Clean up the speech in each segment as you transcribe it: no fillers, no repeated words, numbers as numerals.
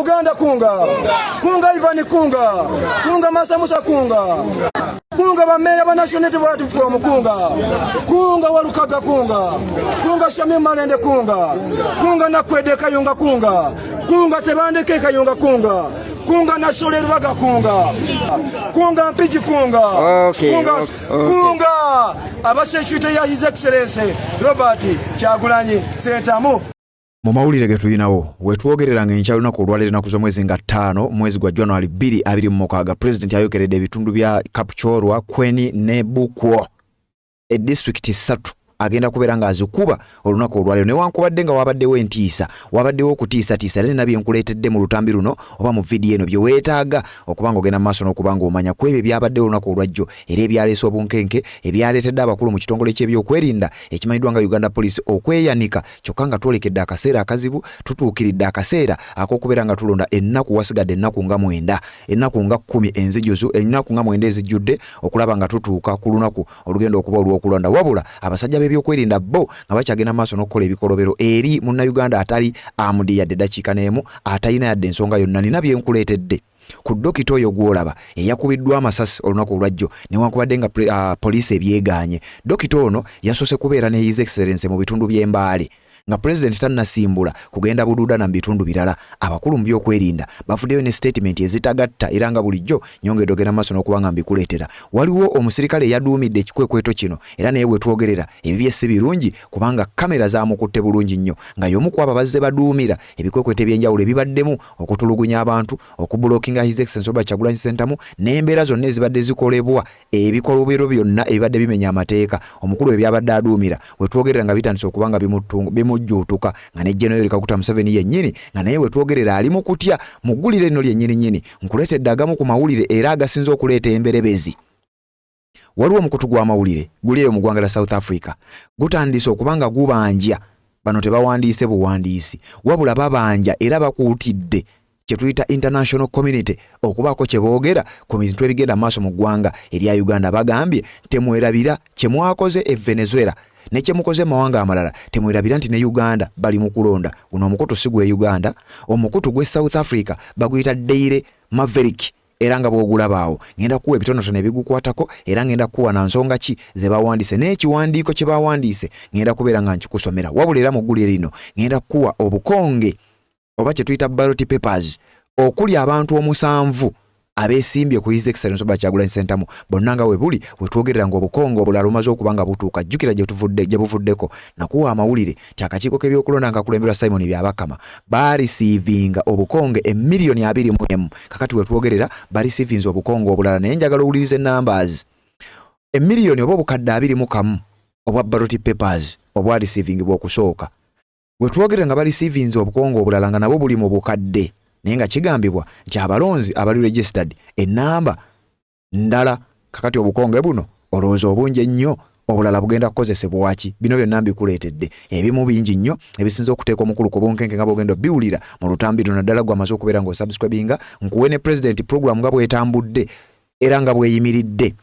Buganda kunga, kunga Ivan kunga, kunga Masa Musa kunga, kunga bameya ba National Unity Platform kunga, kunga Walukaga kunga, kunga Shamim Malende kunga, kunga Nakwede Kayunga kunga, kunga Tebandeke Kayunga kunga, kunga Nasole Rubaga kunga, kunga Mpigi kunga, kunga, kunga abasecurity ya His Excellency Robert Kyagulanyi Ssentamu. Mu mawulire ge tulinawo wetwogerera nga enkya lunaku olwaleero ennaku z'omwezi nga 5 mwezi gwa January 2026, pulezidenti ayogeredde ebitundu bya Kapchorwa, Kweni ne Bukwo, edisitulikiti 3 agenda kubeera ng'azikuba olunaku olwaleero. Newankubadde nga wabaddewo entiisa, wabaddewo okutiisatiisa, era nina byenkuleetedde mu lutambi luno oba mu vidiyo eno bye weetaaga okuba nga ogenda mu maaso n'okuba ng'omanya ku ebyo ebyabaddewo olunaku olwajjo era ebyaleese obunkenke, ebyaleetedde abakulu mu kitongole ky'ebyokwerinda ekimanyiddwa nga Uganda Police okweyanika. Kyokka nga twolekedde akaseera akazibu, tutuukiridde akaseera ak'okubeera nga tulonda, ennaku wasigadde ennaku nga 9, ennaku nga 10 enzijuzu, ennaku nga 9 ezijjudde okulaba nga tutuuka ku lunaku olugenda okuba olw'okulonda. Wabula abasajja b'ebyokwerinda bo nga bakyagenda maaso n'okukola ebikolobero eri munnayuganda atali amudi yadde eddakiika n'emu, atalina yadde ensonga yonna. Nina bye nkuleetedde ku dokita oyo gw'olaba eyakubiddwa amasasi olunaku olwajjo, newankubadde nga poliisi ebyegaanye. Dokita ono yasoose kubeera ne His Excellence mu bitundu by'Embaale nga pulezidenti tannasimbula kugenda Buduuda na mu bitundu birala. Abakulu mu byokwerinda bavuddeyo ne sitatimenti ezitagatta, era nga bulijjo nyongedde ogenda maaso n'okuba nga mbikuleetera. Waliwo omusirikale eyaduumidde ekikwekweto kino, era naye wetwogerera ebibye si birungi kubanga kamera zamukutte bulungi nnyo nga y'omu ku abo abazze baduumira ebikwekweto ebyenjawulo ebibaddemu okutulugunya abantu, okubulokinga His Excellency Robert Kyagulanyi Ssentamu n'embeera zonna ezibadde zikolebwa, ebikolobero byonna ebibadde bimenya amateeka. Omukulu ebyabadde aduumira wetwogerera nga bitandise okuba nga bimujjuutuka, nga ne General Yoweri Kaguta Museveni yennyini nga naye wetwogerera ali mu kutya. Mu ggulire lino lyennyini nnyini nkuleetedde agamu ku mawulire era agasinze okuleeta emberebezi. Waliwo omukutu gw'amawulire guli eyo mu ggwanga lya South Africa, gutandise okuba nga gubanja. Bano tebawandiise buwandiisi, wabula babanja era bakuutidde kye tuyita international community okubaako kye boogera ku bintu ebigenda maaso mu ggwanga erya Uganda. Bagambye, temwerabira kye mwakoze e Venezuela ne kye mukoze mu mawanga amalala, temwerabira nti ne Uganda bali mu kulonda. Guno omukutu si gwe Uganda, omukutu gwe South Africa, baguyita Daily Maverick, era nga bw'ogulaba awo ngenda kuwa ebitonotono ebigukwatako, era ngenda kuwa na nsonga ki ze bawandiise n'ekiwandiiko kye bawandiise ngenda kubeera nga nkikusomera. Wabula era mu ggulire lino ngenda kuwa obukonge oba kye tuyita ballot papers okuli abantu 7 abeesimbye ku His Excellency Robert Kyagulanyi Ssentamu bonna nga we buli wetwogerera ng'obukonge obulala bumaze okuba nga butuuka. Jjukira gye tuvudde, gye buvuddeko nakuwa amawulire nti akakiiko k'ebyokulonda nga kakulemberwa Simon Byabakama baarisiivinga obukonge emiliyoni 21. Kakati wetwogerera barisiivinze obukonge obulala, naye njagala owulirize numbers. Emiliyoni oba obukadde 21 obwa ballot papers obwarisiivingibwa okusooka, wetwogerera nga barisiivinze obukonge obulala nga nabwo buli mu bukadde, naye nga kigambibwa nti abalonzi abali registered enamba ndala. Kakati obukonge buno olowooza obungi ennyo obulala bugenda kukozesebwa ki? Bino byonna mbikuleetedde, ebimu bingi nnyo ebisinza okuteeka omukulu ku bunkenke nga bwogenda obiwulira mu lutambi luno, naddala gwe amaze okubeera ng'osubscribinga. Nkuwe ne president program nga bw'etambudde era nga bw'eyimiridde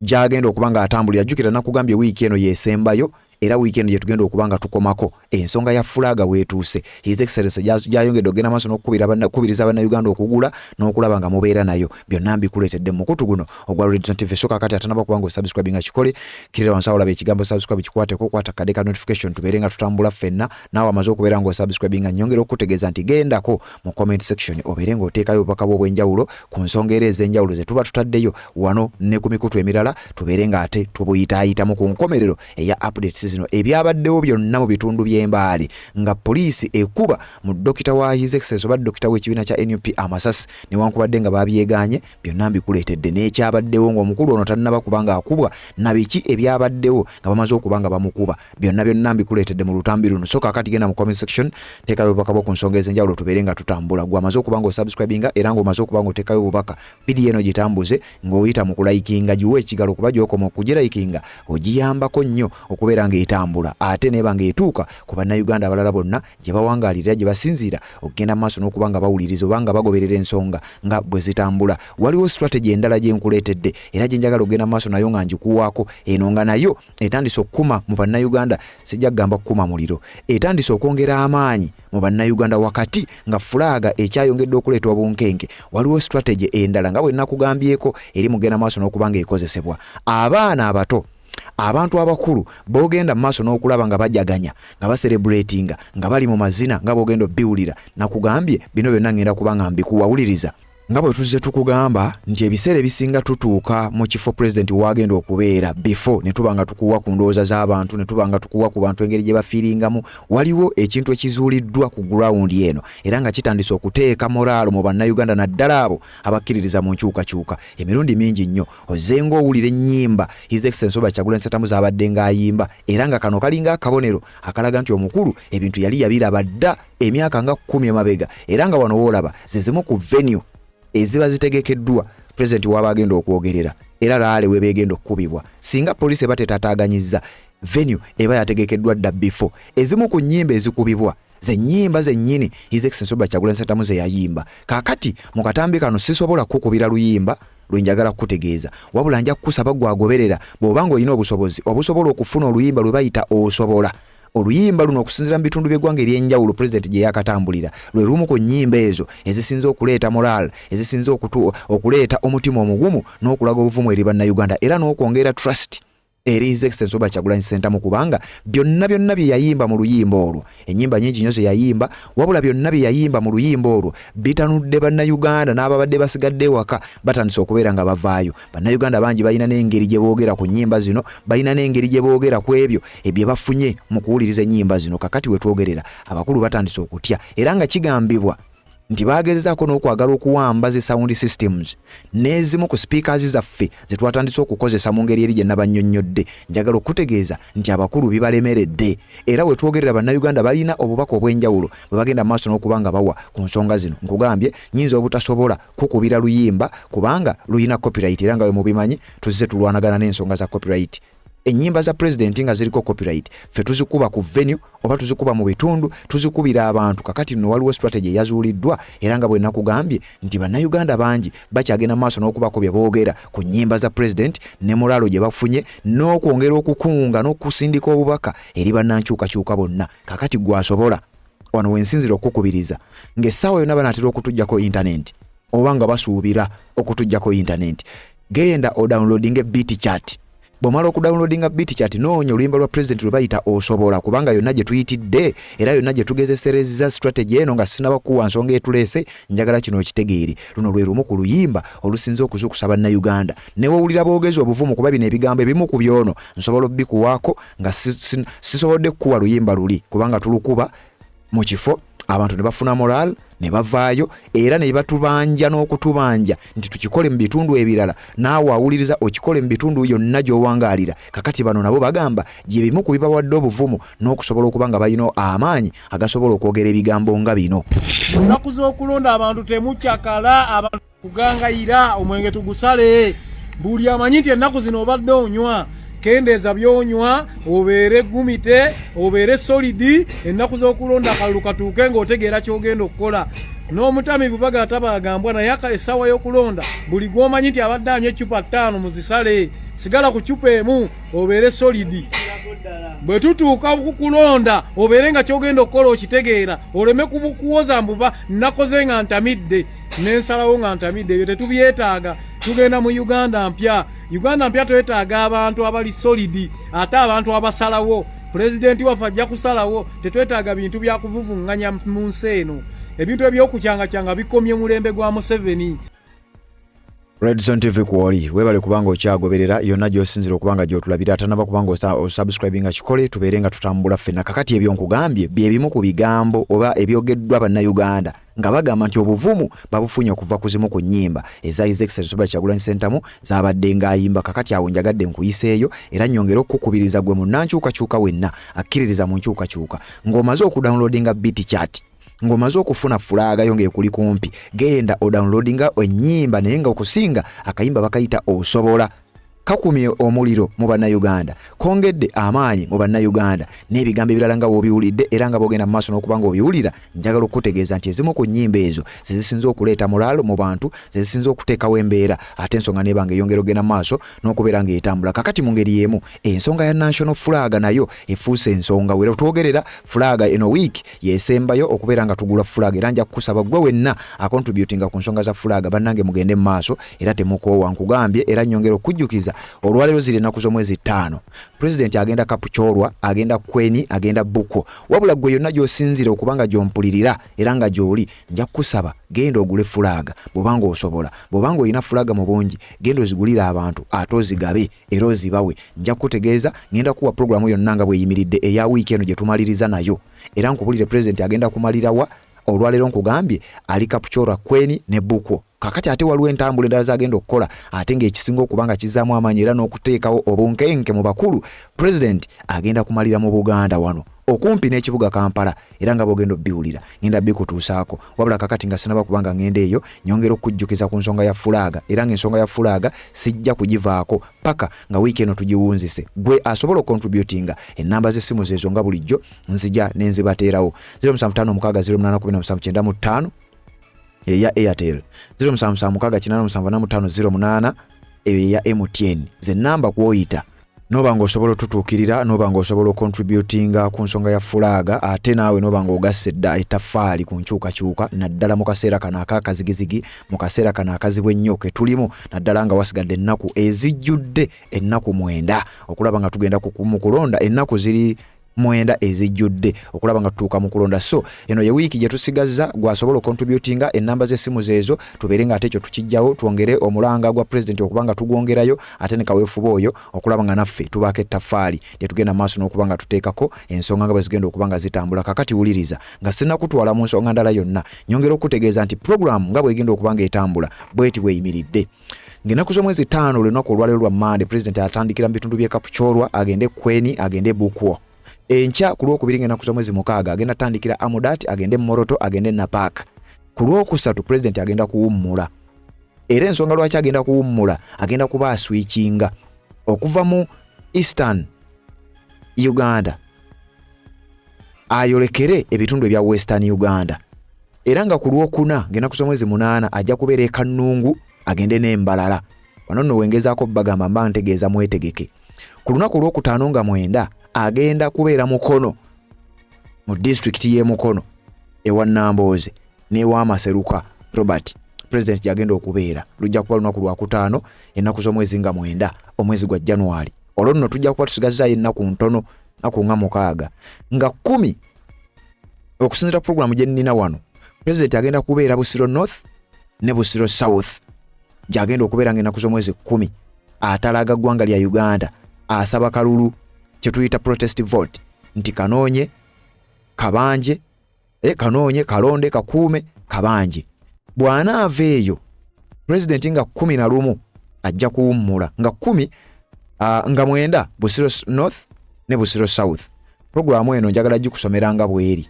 gy'agenda okuba ng'atambulira. Jjukira nakugambye wiiki eno yeesembayo, era wiiki eno gye tugenda okuba nga tukomako ensonga ya flag weetuuse His Excellency gyayongedde okugenda maaso n'okukubiriza bannayuganda okugula n'okulaba nga mubeera nayo. Byonna mbikuleetedde mu mukutu guno ogwa Redson TV. So kakati atanaba kuba nga osubscribe nga kikole, kirira wansi awo olaba ekigambo subscribe, kikwateko, okwata kade ka notification, tubeere nga tutambula ffenna. Naawe amaze okubeera nga osubscribe nga nyongera okukutegeeza nti gendako mu comment section obeere ng'oteekayo obubaka bwo obw'enjawulo ku nsonga era ez'enjawulo ze tuba tutaddeyo wano ne ku mikutu emirala, tubeere ng'ate tubuyitaayitamu. Ku nkomerero eya updates zino, ebyabaddewo byonna mu bitundu by'Embaale nga poliisi ekuba mu dokita wa His Excellency oba dokita w'ekibiina kya NUP amasasi, newankubadde nga babyegaanye, byonna mbikuleetedde, n'ekyabaddewo ng'omukulu ono tannaba kuba ng'akubwa, na biki ebyabaddewo nga bamaze okuba nga bamukuba, byonna byonna mbikuleetedde mu lutambi luno. So kaakati genda mu comment section, teekayo obubaka bwo ku nsonga ez'enjawulo, tubeere nga tutambula. Gwe amaze okuba ng'osubscribinga era ng'omaze okuba ng'oteekayo obubaka, vidiyo eno gitambuze ng'oyita mu kulayikinga, giwe ekigalo, kuba gy'okoma okugirayikinga ogiyambako nnyo okubeera nga ng'etambula ate n'eba ng'etuuka ku Bannayuganda abalala bonna gye bawangaalira gye basinziira okugenda mu maaso n'okuba nga bawuliriza oba nga bagoberera ensonga nga bwe zitambula. Waliwo strategy endala gye nkuleetedde era gye njagala okugenda mu maaso nayo nga ngikuwaako eno nga nayo etandise okukuma mu Bannayuganda, sijja kugamba kukuma muliro, etandise okwongera amaanyi mu Bannayuganda wakati nga fulaaga ekyayongedde okuleeta obunkenke. Waliwo strategy endala nga bwe nakugambyeko eri mugenda maaso n'okuba ng'ekozesebwa abaana abato abantu abakulu bogenda mu maaso n'okulaba nga bajaganya nga baserebuletinga nga bali mu mazina nga bogenda obiwulira. Nakugambye bino byonna ngenda kuba nga mbikuwawuliriza nga bwe tuzze tukugamba nti ebiseera ebisinga tutuuka mu kifo pulezidenti waagenda okubeera before ne tuba nga tukuwa ku ndowooza z'abantu ne tuba nga tukuwa ku bantu engeri gye bafiiringamu. Waliwo ekintu ekizuuliddwa ku gurawundi eno era nga kitandise okuteeka moraalo mu Bannayuganda naddala abo abakkiririza mu nkyukakyuka. Emirundi mingi nnyo ozzenga owulira ennyimba His Excellency Robert Kyagulanyi Ssentamu z'abadde ng'ayimba era nga kano kalinga akabonero akalaga nti omukulu ebintu yali yabiraba dda emyaka nga kkumi emabega era nga wano woolaba ze zimu ku venue eziba zitegekeddwa pulezidenti w'aba agenda okwogerera era laale weba egenda okukubibwa singa poliisi eba tetataaganyizza venue eba yategekeddwa dda before. Ezimu ku nnyimba ezikubibwa ze nnyimba zennyini His Excellency Robert Kyagulanyi Ssentamu ze yayimba. Kaakati mu katambi kano sisobola kukukubira luyimba lwe njagala kukutegeeza, wabula nja kukusaba gwe agoberera bw'oba ng'olina obusobozi obusobola okufuna oluyimba lwe bayita Osobola. Oluyimba luno okusinziira mu bitundu by'eggwanga eby'enjawulo pulezidenti gye yakatambulira lwe lumu ku nnyimba ezo ezisinze okuleeta moral, ezisinze okuleeta omutima omugumu n'okulaga obuvumu eri Bannayuganda era n'okwongera trust eri His Excellency Robert Kyagulanyi Ssentamu kubanga byonna byonna bye yayimba mu luyimba olwo, ennyimba nnyingi nnyo ze yayimba, wabula byonna bye yayimba mu luyimba olwo bitanudde Bannayuganda n'ababadde basigadde ewaka batandise okubeera nga bavaayo. Bannayuganda bangi balina n'engeri gye boogera ku nnyimba zino, balina n'engeri gye boogera ku ebyo bye bafunye mu kuwuliriza ennyimba zino. Kakati we twogerera abakulu batandise okutya era nga kigambibwa nti baagezezaako n'okwagala okuwamba zi sound systems n'ezimu ku speakers zaffe ze twatandise okukozesa mu ngeri eri gye nabannyonnyodde. Njagala okukutegeeza nti abakulu bibalemeredde era we twogerera Bannayuganda balina obubaka obw'enjawulo bwe bagenda mu maaso n'okuba nga bawa ku nsonga zino. Nkugambye nnyinza obutasobola kukubira luyimba kubanga lulina copyright era nga bwe mubimanyi tuzze tulwanagana n'ensonga za copyright. Ennyimba za pulezidenti nga ziriko copyright ffe tuzikuba ku venue oba tuzikuba mu bitundu, tuzikubira abantu. Kakati nno waliwo strategy eyazuuliddwa era nga bwe nakugambye nti Bannayuganda bangi bakyagenda mu maaso n'okubaako bye boogera ku nnyimba za pulezidenti ne mulaalo gye bafunye n'okwongera okukunga n'okusindika obubaka eri bannankyukakyuka bonna. Kakati gwe asobola wano we nsinzira okukukubiriza ng'essaawa yonna banaatera okutuggyako intanenti oba nga basuubira okutuggyako intanenti, genda odownloadinge beat chat. Bw'omala okudownloadinga beat chat noonya oluyimba lwa pulezidenti lwe bayita Osobola, kubanga yonna gye tuyitidde era yonna gye tugezeserezza strategy eno nga sinaba kukuwa nsonga etuleese, njagala kino okitegeere. Luno lwe lumu ku luyimba olusinze okuzuukusa Bannayuganda ne wowulira boogeza obuvumu, kuba bino ebigambo ebimu ku byono nsobola obikuwaako nga sisobodde kukuwa luyimba luli kubanga tulukuba mu kifo abantu ne bafuna moral ne bavaayo era ne batubanja n'okutubanja nti tukikole mu bitundu ebirala, naawe awuliriza okikole mu bitundu yonna gy'owangaalira. Kakati bano nabo bagamba gye bimu ku bibawadde obuvumu n'okusobola okuba nga balina amaanyi agasobola okwogera ebigambo nga bino. Mu nnaku z'okulonda abantu temucakala, abantu kugangayira, omwenge tugusale. Buli amanyi nti ennaku zino obadde onywa, kendeeza byonywa, obeere gumite, obeere solidi. Ennaku z'okulonda akalulu katuuke ng'otegeera ky'ogenda okukola. N'omutamiivu bagala tabaagambwa, naye essaawa y'okulonda buli gw'omanyi nti abadde anywa eccupa 5 muzisale, sigala ku ccupa emu obeere solidi. Bwe tutuuka ku kulonda obeere nga ky'ogenda okukola okitegeera, oleme kuwoza mbuba nakoze nga ntamidde nensalawo nga ntamidde. Ebyo tetubyetaaga. Tugenda mu Uganda mpya. Uganda mpya twetaaga abantu abali solidi, ate abantu abasalawo. Pulezidenti waffe ajja kusalawo. Tetwetaaga bintu bya kuvuvuŋŋanya mu nsi eno. Ebintu eby'okucyangacyanga bikomye mulembe gwa Museveni. Redson TV kwoli webale kubanga okyagoberera yonna gy'osinzira okuba nga gy'otulabira atanaba kubanga osubscribinga kikole tubeere nga tutambula ffenna. Kakati ebyo nkugambye bye bimu ku bigambo oba ebyogeddwa Bannayuganda nga bagamba nti obuvumu babufunye okuva ku zimu ku nnyimba eza His Excellency Robert Kyagulanyi Ssentamu z'abadde ng'ayimba. Kakati awo njagadde nkuyiseeyo era nnyongere okukukubiriza gwe munnankyukakyuka wenna akkiririza mu nkyukakyuka ng'omaze okudownloadinga beat chat, ng'omaze okufuna fulaaga yo ng'ekuli kumpi, genda odownloadinga ennyimba, naye nga okusinga akayimba bakayita Osobola. Kakumye omuliro mu Bannayuganda, kongedde amaanyi mu Bannayuganda n'ebigambo ebirala nga bw'obiwulidde era nga bw'ogenda mu maaso n'okuba ng'obiwulira. Njagala okukutegeeza nti ezimu ku nnyimba ezo ze zisinze okuleeta mulaalo mu bantu, ze zisinze okuteekawo embeera ate ensonga n'eba ng'eyongera okugenda mu maaso n'okubeera ng'etambula. Kakati mu ngeri y'emu ensonga ya national flag nayo efuuse ensonga. Wera twogerera flag eno wiiki yesembayo okubeera nga tugula flag, era nja kukusaba gwe wenna acontributinga ku nsonga za flag, bannange mugende mu maaso era temukoowa. Nkugambye era nnyongera okujjukiza, olwaleero ziri ennaku z'omwezi 5, pulezidenti agenda Kapchorwa, agenda Kweni, agenda Bukwo. Wabula gwe yonna gy'osinzira okuba nga gy'ompulirira era nga gy'oli, nja kukusaba genda ogule fulaga bw'oba ng'osobola. Bw'oba ng'olina fulaga mu bungi, genda ozigulire abantu ate ozigabe era ozibawe. Nja kukutegeeza, ngenda kuwa pulogulaamu yonna nga bw'eyimiridde eya wiiki eno gye tumaliriza nayo, era nkubulire pulezidenti agenda kumalirawa. Olwaleero nkugambye ali Kapchorwa, Kweni ne Bukwo. Kakati ate waliwo entambula endala zagenda okukola, ate ng'ekisinga okuba nga kizaamu amaanyi era n'okuteekawo obunkenke mu bakulu, pulezidenti agenda kumalira mu Buganda wano okumpi n'ekibuga Kampala, era nga bwogenda obiwulira ngenda bikutuusaako. Wabula kakati nga sinaba kubanga ngenda eyo, nyongera okukujjukiza ku nsonga ya fulaaga, era ng'ensonga ya fulaaga sijja kugivaako paka nga wiiki eno tugiwunzise. Gwe asobola okontributinga, ennamba z'essimu zeezo nga bulijjo nzija nenzibateerawo: 0756 0817 95 eya Airtel, 0776 8745 08 eyo eya MTN. Ze namba kwoyita noba ng'osobola otutuukirira, noba ng'osobola okontributinga ku nsonga ya fulaaga, ate naawe noba ng'ogasse dda ettaffaali ku nkyukakyuka, naddala mu kaseera kano ak'akazigizigi, mu kaseera kano akazibu ennyo ke tulimu, naddala nga wasigadde ennaku ezijjudde ennaku 9 okulaba nga tugenda mu kulonda, ennaku ziri 9 ezijjudde okulaba nga tutuuka mu kulonda. So eno ye wiiki gye tusigazza. Gwasobola okontributinga, ennamba z'essimu zeezo, tubeere nga ate ekyo tukijjawo, twongere omulanga gwa pulezidenti okuba nga tugwongerayo, ate ne kaweefube oyo okulaba nga naffe tubaako ettaffaali lye tugenda maaso n'okuba nga tuteekako ensonga nga bwe zigenda okuba nga zitambula. Kakati wuliriza, nga sinnakutwala mu nsonga ndala yonna, nyongera okutegeeza nti pulogulaamu nga bw'egenda okuba nga etambula bweti bweyimiridde. Ng'ennaku z'omwezi 5, olunaku olwaleero lwa Mande, pulezidenti atandikira mu bitundu by'e Kapchorwa, agende Kweni, agende Bukwo. Enkya ku Lwokubiri, ng'ennaku z'omwezi 6, agenda tandikira Amudat, agende Moroto, agende Napak. Ku Lwokusatu pulezidenti agenda kuwummula, era ensonga lwaki agenda kuwummula, agenda kuba aswikinga okuva mu Eastern Uganda ayolekere ebitundu ebya Western Uganda. Era nga ku Lwokuna, ng'ennaku z'omwezi 8, ajja kubeera e Kannungu, agende n'Embalala. Wano nno wengezaako bagamba mba ntegeeza mwetegeke. Ku lunaku olwokutaano nga 9, agenda kubeera Mukono, mu disitulikiti y'e Mukono, ewa Nambooze n'ewa Maseruka Robert. Pulezidenti gyagenda okubeera lujja kuba lunaku lwakutaano, ennaku z'omwezi nga 9, omwezi gwa January. Olwo nno tujja kuba tusigazaayo ennaku ntono, nnaku nga 6. Nga 10, okusinziira pulogulaamu gye nnina wano, pulezidenti agenda kubeera Busiro North ne Busiro South, gyagenda okubeera nga ennaku z'omwezi 10 atalaga ggwanga lya Uganda, asaba kalulu, kye tuyita protest vote, nti kanoonye kabanje, kanoonye kalonde kakuume kabanje. Bw'anaava eyo pulezidenti nga 11 ajja kuwummula, nga 10, nga 9 Busiro North ne Busiro South. Pulogulaamu eno njagala gikusomera nga bweri,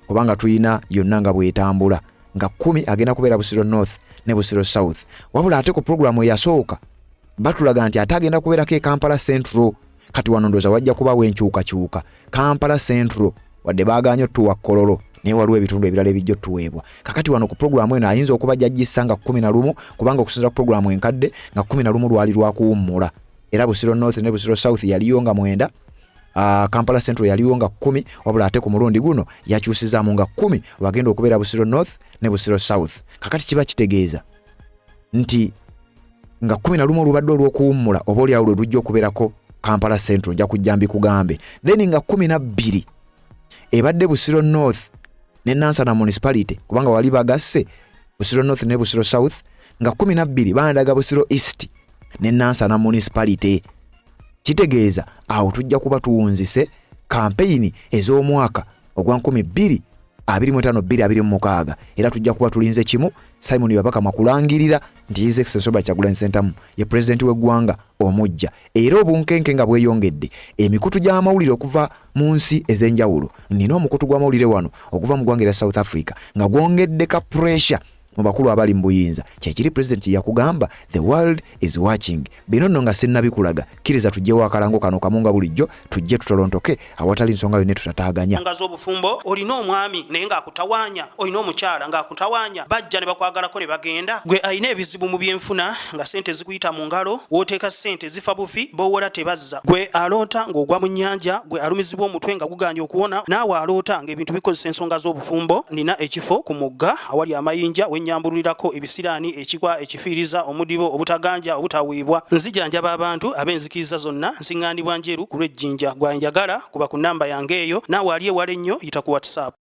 kubanga tuyina yonna nga bwetambula. Nga 10 agenda kubeera Busiro North ne Busiro South. Wabula ate ku pulogulaamu eyasooka batulaga nti ate agenda kubeerako e Kampala Central. Kati wano ndowooza wajja kubawo enkyukakyuka. Kampala Central wadde baagaanye otuwa Kololo, naye waliwo ebitundu ebirala ebijja otuweebwa. Kakati wano ku pulogulaamu eno ayinza okuba jajjissa nga 11, kubanga okusinziira ku pulogulaamu enkadde nga 11 lwali lwakuwummula, era Busiro North ne Busiro South yaliyo nga 9, Kampala Central yaliwo nga 10. Wabula ate ku mulundi guno yakyusizaamu nga 10 wagenda okubeera Busiro North ne Busiro South. Kakati kiba kitegeeza nti nga 11 olubadde olw'okuwummula, oba oliawo lwe lujja okubeerako Kampala Central, nja kujja mbikugambe. Then nga 12 ebadde Busiro North ne Nansana Municipality, kubanga wali bagasse Busiro North ne Busiro South. Nga 12 bandaga Busiro East ne Nansana Municipality. Kitegeeza awo tujja kuba tuwunzise kampeyini ez'omwaka ogwa 2025 2026, era tujja kuba tulinze kimu, Simon Byabakama kulangirira nti His Excellency Robert Kyagulanyi Ssentamu ye pulezidenti w'eggwanga omujja. Era obunkenke nga bweyongedde, emikutu gy'amawulire okuva mu nsi ez'enjawulo, nnina omukutu gw'amawulire wano okuva mu ggwanga erya South Africa nga gwongedde ka pressure. mu bakulu abali mu buyinza. Kyekiri pulezidenti yakugamba the world is watching. Bino nno nga sinnabikulaga, kkiriza tujjewo akalango kano kamu nga bulijjo, tujje tutolontoke awatali nsonga yonna etutataaganya. Nga z'obufumbo, olina omwami naye ng'akutawaanya, olina omukyala ng'akutawaanya, bajja ne bakwagalako ne bagenda. Gwe alina ebizibu mu byenfuna nga ssente zikuyita mu ngalo, w'oteeka ssente zifa bufi, b'owola tebazza. Gwe aloota ng'ogwa mu nnyanja, gwe alumizibwa omutwe nga gugaanye okuwona, naawe aloota ng'ebintu bikozesa ensonga z'obufumbo, nina ekifo ku mugga awali amayinja we nnyambululirako ebisiraani, ekikwa, ekifiiriza, omudibo, obutaganja, obutaweebwa. Nzijanjaba abantu ab'enzikiriza zonna, nsiŋŋaanibwa Njeru ku lw'e Jinja. Gwe anjagala kuba ku nnamba yange eyo, naawe ali ewala ennyo yita ku WhatsApp.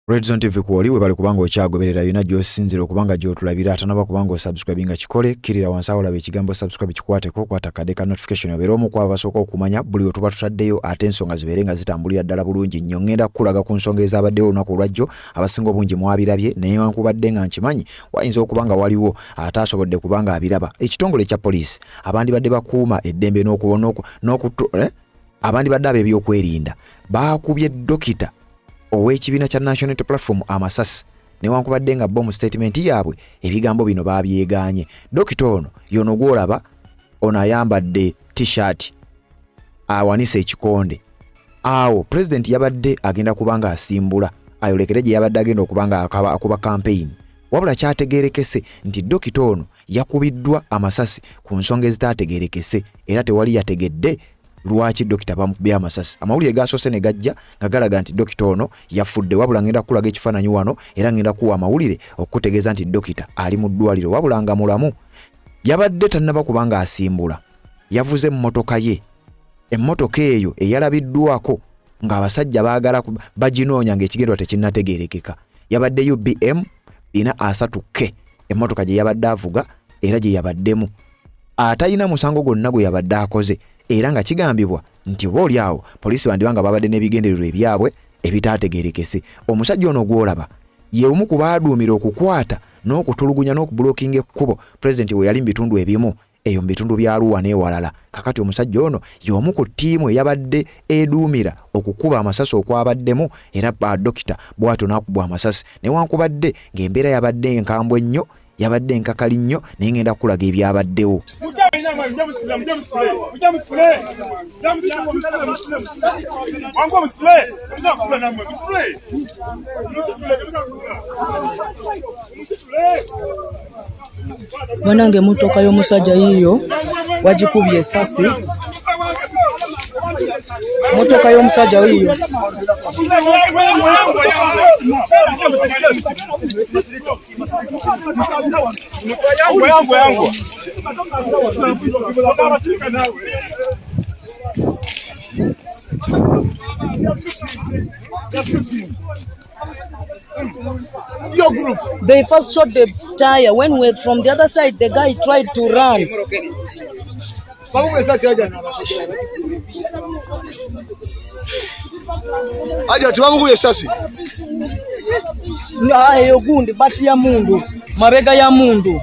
Redzone TV kwoli webale kubanga okyagoberera yona gyosinzira okubanga gyotulabira atanaba kubanga osubscribinga kikole kkirira wansi awo laba ekigambo subscribe kikwateko kwata kade ka notification obeere omu kwabo abasooka okumanya buli we tuba tutaddeyo ate ensonga zibeere nga zitambulira ddala bulungi nnyo ngenda kukulaga ku nsonga ezabaddewo olunaku olwajjo abasinga obungi mwabirabye naye wankubadde nga nkimanyi wayinza okuba nga waliwo ataasobodde kubanga abiraba ekitongole ekya poliisi abandibadde bakuuma eddembe n'oku abandibadde ab'ebyokwerinda baakubye dokita ow'ekibiina kya National Unity Platform amasasi newankubadde nga bo mu sitatimenti yaabwe ebigambo bino baabyegaanye. Dokita ono y'ono gw'olaba ono ayambadde t-shirt awanise ekikonde. Awo pulezidenti yabadde agenda kuba nga asimbula ayolekere gye yabadde agenda okuba nga akuba kampeyini, wabula kyategeerekese nti dokita ono yakubiddwa amasasi ku nsonga ezitaategeerekese era tewali yategedde lwaki dokita bamukubye amasasi. Amawulire gasoose ne gajja nga galaga nti dokita ono yafudde, wabula ngenda kukulaga ekifaananyi wano era ngenda kuwa amawulire okukutegeeza nti dokita ali mu ddwaliro wabula nga mulamu. Yabadde tannaba kuba ng'asimbula, yavuze emmotoka ye, emmotoka eyo eyalabiddwako ng'abasajja baagala baginoonya ng'ekigendwa tekinnategeerekeka. Yabadde UBM 430K emmotoka gye yabadde avuga era gye yabaddemu atalina musango gwonna gwe yabadde akoze era nga kigambibwa nti oba oli awo poliisi bandiba nga babadde n'ebigendererwa ebyabwe ebitaategeerekese. Omusajja ono gw'olaba ye omu ku baaduumira okukwata n'okutulugunya n'okubulookinga ekkubo pulezidenti we yali mu bitundu ebimu eyo mu bitundu bya Arua n'ewalala. Kakati omusajja ono y'omu ku ttiimu eyabadde eduumira okukuba amasasi okwabaddemu era dokita bw'atyo n'akubwa amasasi newankubadde ng'embeera yabadde enkambwe nnyo yabadde enkakali nnyo naye ngenda kukulaga ebyabaddewo. Banange emmotoka y'omusajja yiiyo wagikubye esasi. Motoka y'omusajja yiiyo. Your group. They first shot the tire. When we're from the other side, the guy tried to run. Aja tibamukubye esasi. Eyo gundi bati ya mundu mabega ya mundu.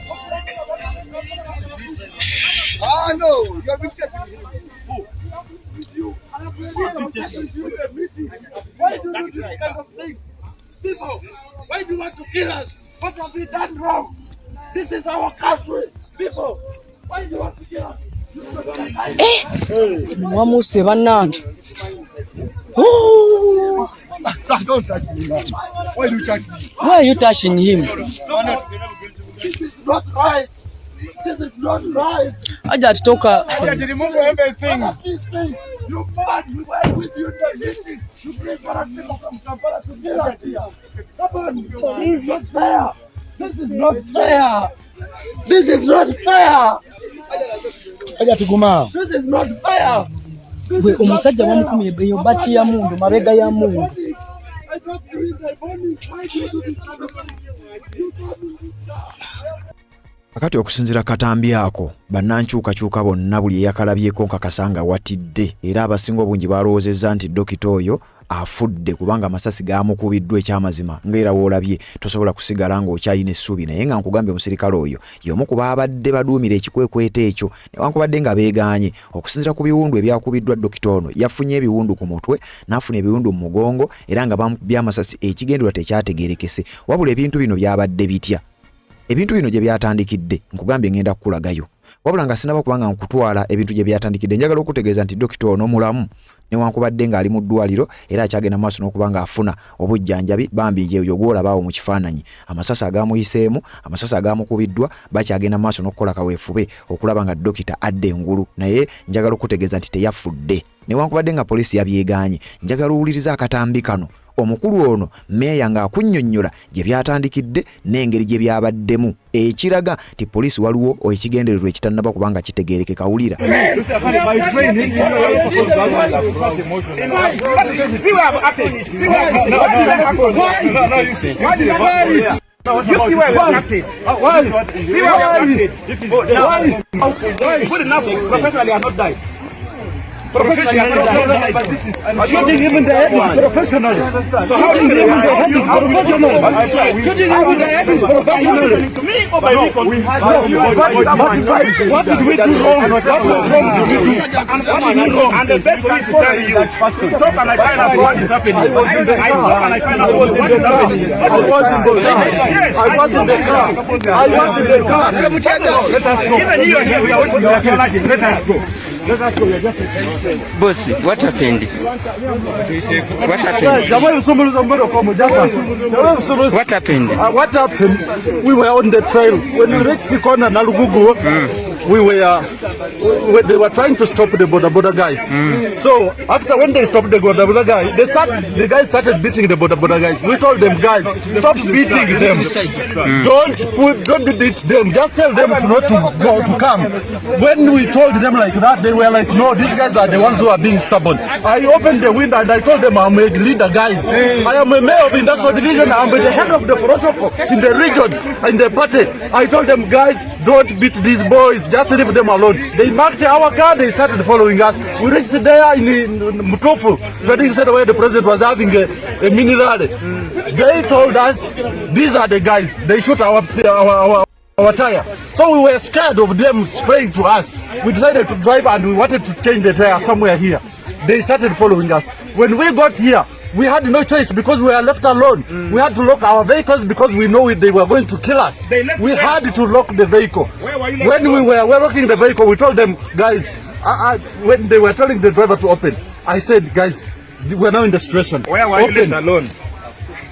Ah, no. People, why do you want to kill us? What have we done wrong? This is our country. People, why do you want to kill us? Eh, wamuse bannange. Oh. Don't touch me. Why do you touch me? Why are you touching him? This is not right. This is not right. Aja tutoka. Remove everything. You mad. We were with you in the meeting. You bring people from Kampala to kill us here. Come on. This is not fair. This is not fair. This is not fair. Aja tuguma. This is not fair. Gwe omusajja bamukumye eyo bati ya mundu mabega ya mundu. Kakati okusinziira katambi ako bannankyukakyuka bonna buli eyakalabyeko nkakasa nga watidde era abasinga obungi balowoozezza nti dokita oyo afudde kubanga amasasi gaamukubiddwa ekyamazima ng'era woolabye tosobola kusigala ng'okyalina essuubi naye nga nkugambye omusirikale oyo y'omu ku baabadde baduumira ekikwekweto ekyo newankubadde nga beegaanye okusinziira ku biwundu ebyakubiddwa dokita ono yafunye ebiwundu ku mutwe n'afuna ebiwundu mu mugongo era nga bamukubye amasasi ekigendererwa tekyategeerekese wabula ebintu bino byabadde bitya. Ebintu bino gye byatandikidde nkugambye ngenda kukulagayo wabula nga sinaba kubanga nkutwala ebintu gye byatandikidde njagala okutegeeza nti dokita ono mulamu newankubadde ng'ali mu ddwaliro era akyagenda maaso n'okuba ng'afuna obujjanjabi bambi yeyo gw'olabaawo mu kifaananyi amasasi agamuyiseemu amasasi agamukubiddwa bakyagenda maaso n'okukola kaweefube okulaba nga dokita adda engulu naye njagala okutegeeza nti teyafudde Newankubadde nga poliisi yabyegaanye, njagala owulirize akatambi kano omukulu ono meeya ng'akunnyonnyola gye byatandikidde n'engeri gye byabaddemu ekiraga nti poliisi waliwo ekigendererwa ekitannaba kuba nga kitegeerekeka. Wulira. You see where we are acting. Why? See where we are acting. Why? Good enough. Professionally, I have not died. Professionally, I have not died. But this is shooting him in the head is professional. So shooting him in the head is professional. Shooting him in the head is professional. To me or by me? What did we do wrong? What was wrong did we do? What did we wrong? And the best for me to tell you, to talk and I find out what is happening. I talk and I find out what is happening. I was in the car. I was in the car. I was in the car. Let us go. Even you are here, we are waiting for your life. Let us go. Let us go. We are just Boss, what happened? What happened? What happened? What happened? We were on the trail. When we reached the corner, Nalugugu, we were, they were trying to stop the boda boda guys. So after when they stopped the boda boda guy, the guys started beating the boda boda guys. We told them, guys, stop beating them. Don't beat them. Just tell them to not to go to come. When we told them like that, they were like, no, these guys are the ones who are being stubborn. I opened the window and I told them, I'm a leader, guys. I am a mayor of industrial division. I'm the head of the protocol in the region, in the party. I told them, guys, don't beat these boys. Just leave them alone. They marked our car. They started following us. We reached there in Mutofu, trading center where the president was having a mini rally. They told us, these are the guys. They shoot our tire. So we were scared of them spraying to us. We decided to drive and we wanted to change the tire somewhere here. They started following us. When we got here, we had no choice because we were left alone. We had to lock our vehicles because we know they were going to kill us. We had to lock the vehicle. When we were locking the vehicle, we told them, guys, when they were telling the driver to open, I said, guys, we're now in the situation. Where were you left alone?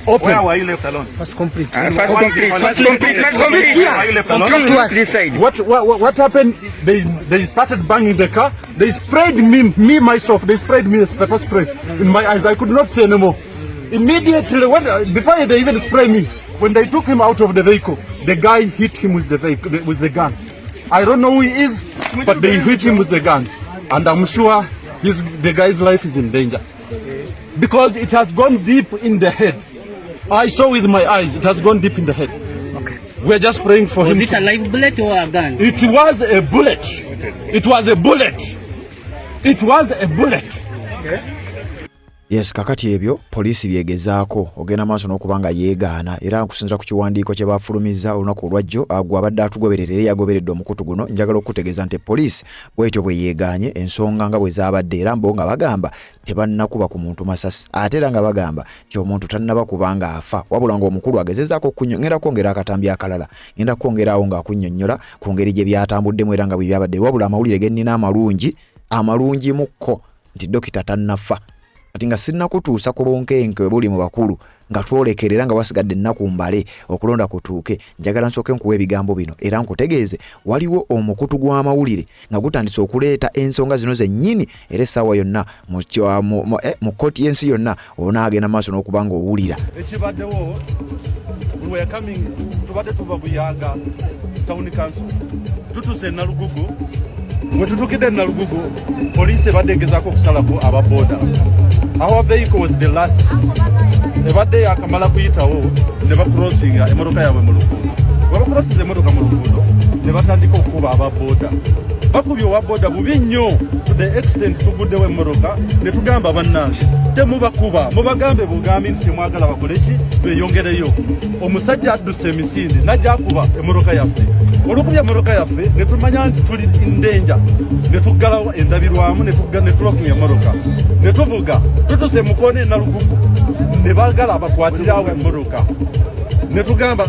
Open. Where were you left alone? First complete. First complete. First complete. First complete. Where were you left alone? Come to us. This side. What happened? They started banging the car. They sprayed me myself. They sprayed me a pepper spray in my eyes. I could not see anymore. Immediately, before they even spray me, when they took him out of the vehicle, the guy hit him with the vehicle, with the gun. I don't know who he is, but they hit him with the gun, and I'm sure the guy's life is in danger because it has gone deep in the head. I saw with my eyes, it has gone deep in the head. Okay. We're just praying for him. Was it a live bullet or a gun? It was a bullet. It was a bullet. It was a bullet. Okay. Yes, kakati ebyo poliisi byegezaako ogenda maaso n'okuba nga yeegaana era nkusinzira ku kiwandiiko kye baafulumizza olunaku olwajjo gwe abadde atugoberera era yagoberedde omukutu guno njagala okukutegeeza nti poliisi bwetyo bwe yeegaanye ensonga nga bwe zaabadde era mbo nga bagamba tebannakuba ku muntu masasi ate era nga bagamba nti omuntu tannaba kuba nga afa wabula ng'omukulu agezezaako ngenda kwongera akatambi akalala ngenda kwongera awo ng'akunnyonnyola ku ngeri gye byatambuddemu era nga bwe byabadde wabula amawulire ge nnina amalungi mukko nti dokita tannafa ati nga sinnakutuusa ku bunkenke buli mu bakulu nga twolekerera nga wasigadde ennaku mbale okulonda kutuuke njagala nsooke nkuwa ebigambo bino era nkutegeeze waliwo omukutu gw'amawulire nga gutandise okuleeta ensonga zino zennyini era essaawa yonna mu kkooti y'ensi yonna onaagenda maaso n'okuba ng'owulira. Ekibaddewo, we were coming, tubadde tuva Buyaga Town Council, tutuse e Nalugugu. We tutukidde e Nalugugu, poliisi ebadde egezaako okusalako aba boda. Our vehicle was the last. Ebadde yakamala kuyitawo ne bacrossinga emmotoka yaabwe mu luguudo. Bwe bacrossinze emmotoka mu luguudo ne batandika okukuba aba boda. Bakubye owa boda bubi nnyo to the extent tuguddewo emmotoka ne tugamba bannange temubakuba, mubagambe bugambi nti temwagala bakole ki, beeyongereyo. Omusajja adduse emisinde n'ajja akuba emmotoka yaffe. Olwokubya emmotoka yaffe ne tumanya nti tuli in danger ne tuggalawo endabirwamu ne tulokinga emmotoka ne tuvuga tutuse mukoona e Nalugugu ne baagala bakwatirawo emmotoka. Ne tugamba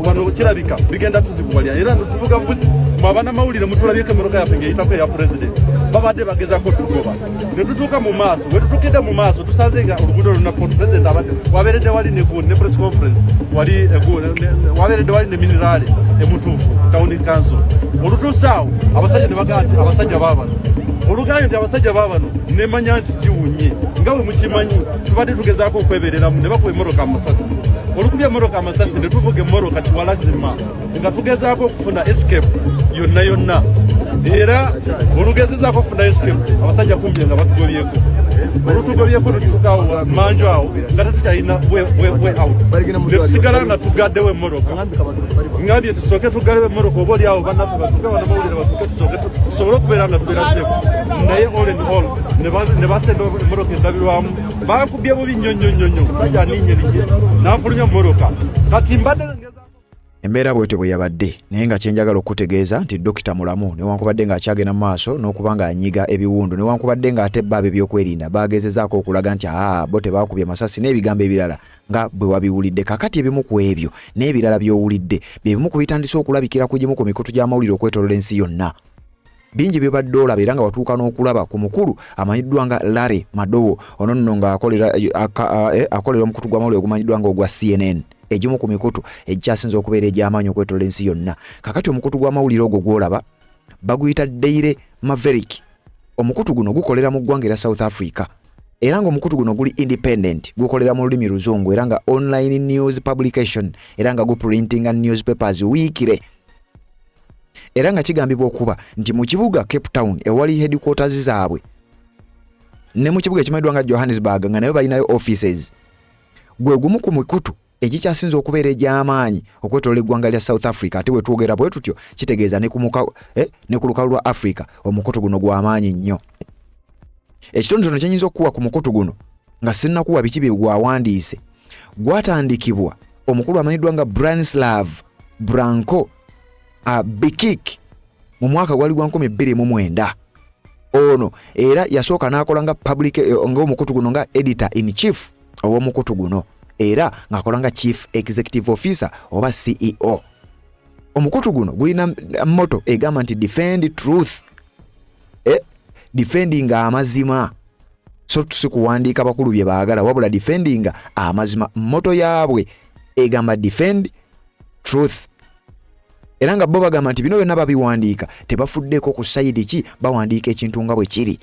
wano kirabika bigenda tuzibuwalira, era tuvuga buzi. Mwe abanamawulire mutulabyeko emmotoka yaffe ng'eyitako eya pulezidenti, babadde bagezaako tugoba ne tutuuka mu maaso. We tutuukidde mu maaso, tusanze nga oluguudo lwonna pulezidenti abadde wabeeredde wali ne press conference wali wabeeredde wali ne minerale emutuufu town council. Olutuuse awo, abasajja ne bagamba nti abasajja baabano. Olugambye nti abasajja baabano, nemanya nti kiwunye. Nga bwe mukimanyi, tubadde tugezaako okwebereramu ne bakuba emmotoka amasasi. Olukubya emmotoka amasasi, ne tuvuga emmotoka kiwalazima nga tugezaako okufuna escape yonna yonna. Era olugezezaako okufuna escape, abasajja kumbi nga batugobyeko. Olutugobyeko, netutuuka manju awo nga tetukyalina way out, netusigala nga tugaddewo emmotoka. Ngambye tusooke tuggalewo emmotoka, oba oli awo bannaffe batuuke, banamawulire batuuke, tusooke tusobole okubeera nga tubeera safe. Naye all in all, ne basenda emmotoka endabirwamu. Bankubye bubi nnyo nnyo nnyo nnyo. Musajja aninye linye nanfulumya mmotoka. Kati mbadde Embeera bwetyo bwe yabadde, naye nga kyenjagala okutegeeza nti Dokita mulamu, newankubadde ng'akyagenda mu maaso n'okuba ng'anyiga ebiwundu, newankubadde ng'ate bba ab'ebyokwerinda bagezezaako okulaga nti aa, bo tebaakubye masasi n'ebigambo ebirala nga bwe wabiwulidde. Kakati ebimu ku ebyo n'ebirala by'owulidde bye bimu ku bitandise okulabikira ku gimu ku mikutu gy'amawulire okwetoolola ensi yonna. Bingi byobadde olaba, era nga watuuka n'okulaba ku mukulu amanyiddwa nga Larry Madowo. Ono nno nga akolera omukutu gw'amawulire ogumanyiddwa nga ogwa CNN, egimu ku mikutu egikyasinza okubeera egy'amaanyi okwetoolola ensi yonna. Kakati omukutu gw'amawulire ogwo gw'olaba baguyita Daily Maverick. Omukutu guno gukolera mu ggwanga erya South Africa, era nga omukutu guno guli independent, gukolera mu lulimi Luzungu, era nga online news publication, era nga guprintinga newspapers weekly. Era nga kigambibwa okuba nti mu kibuga Cape Town ewali headquarters zaabwe, ne mu kibuga ekimanyiddwa nga Johannesburg nga nayo balinayo offices. Gwe gumu ku mikutu egikyasinza okubeera egy'amaanyi okwetoola eggwanga lya South Africa. Ate bwe twogera bwe tutyo, kitegeeza ne ku lukalu lwa Africa omukutu guno gw'amaanyi nnyo. Ekitonotono kyenyinza okukuwa ku mukutu guno nga sinnakuwa biki bye gwawandiise, gwatandikibwa omukulu amanyiddwa nga Branislav Branko Bikik mu mwaka gwali gwa 2009. Ono era yasooka n'akola nga public ng'omukutu guno nga editor in chief ow'omukutu guno, era ng'akola nga chief executive officer oba CEO. Omukutu guno gulina motto egamba nti "Defend truth", defending amazima, so si kuwandiika bakulu bye baagala, wabula defending amazima. Motto yaabwe egamba "Defend truth", era nga bo bagamba nti bino byonna babiwandiika tebafuddeko ku side ki, bawandiika ekintu nga bwe kiri.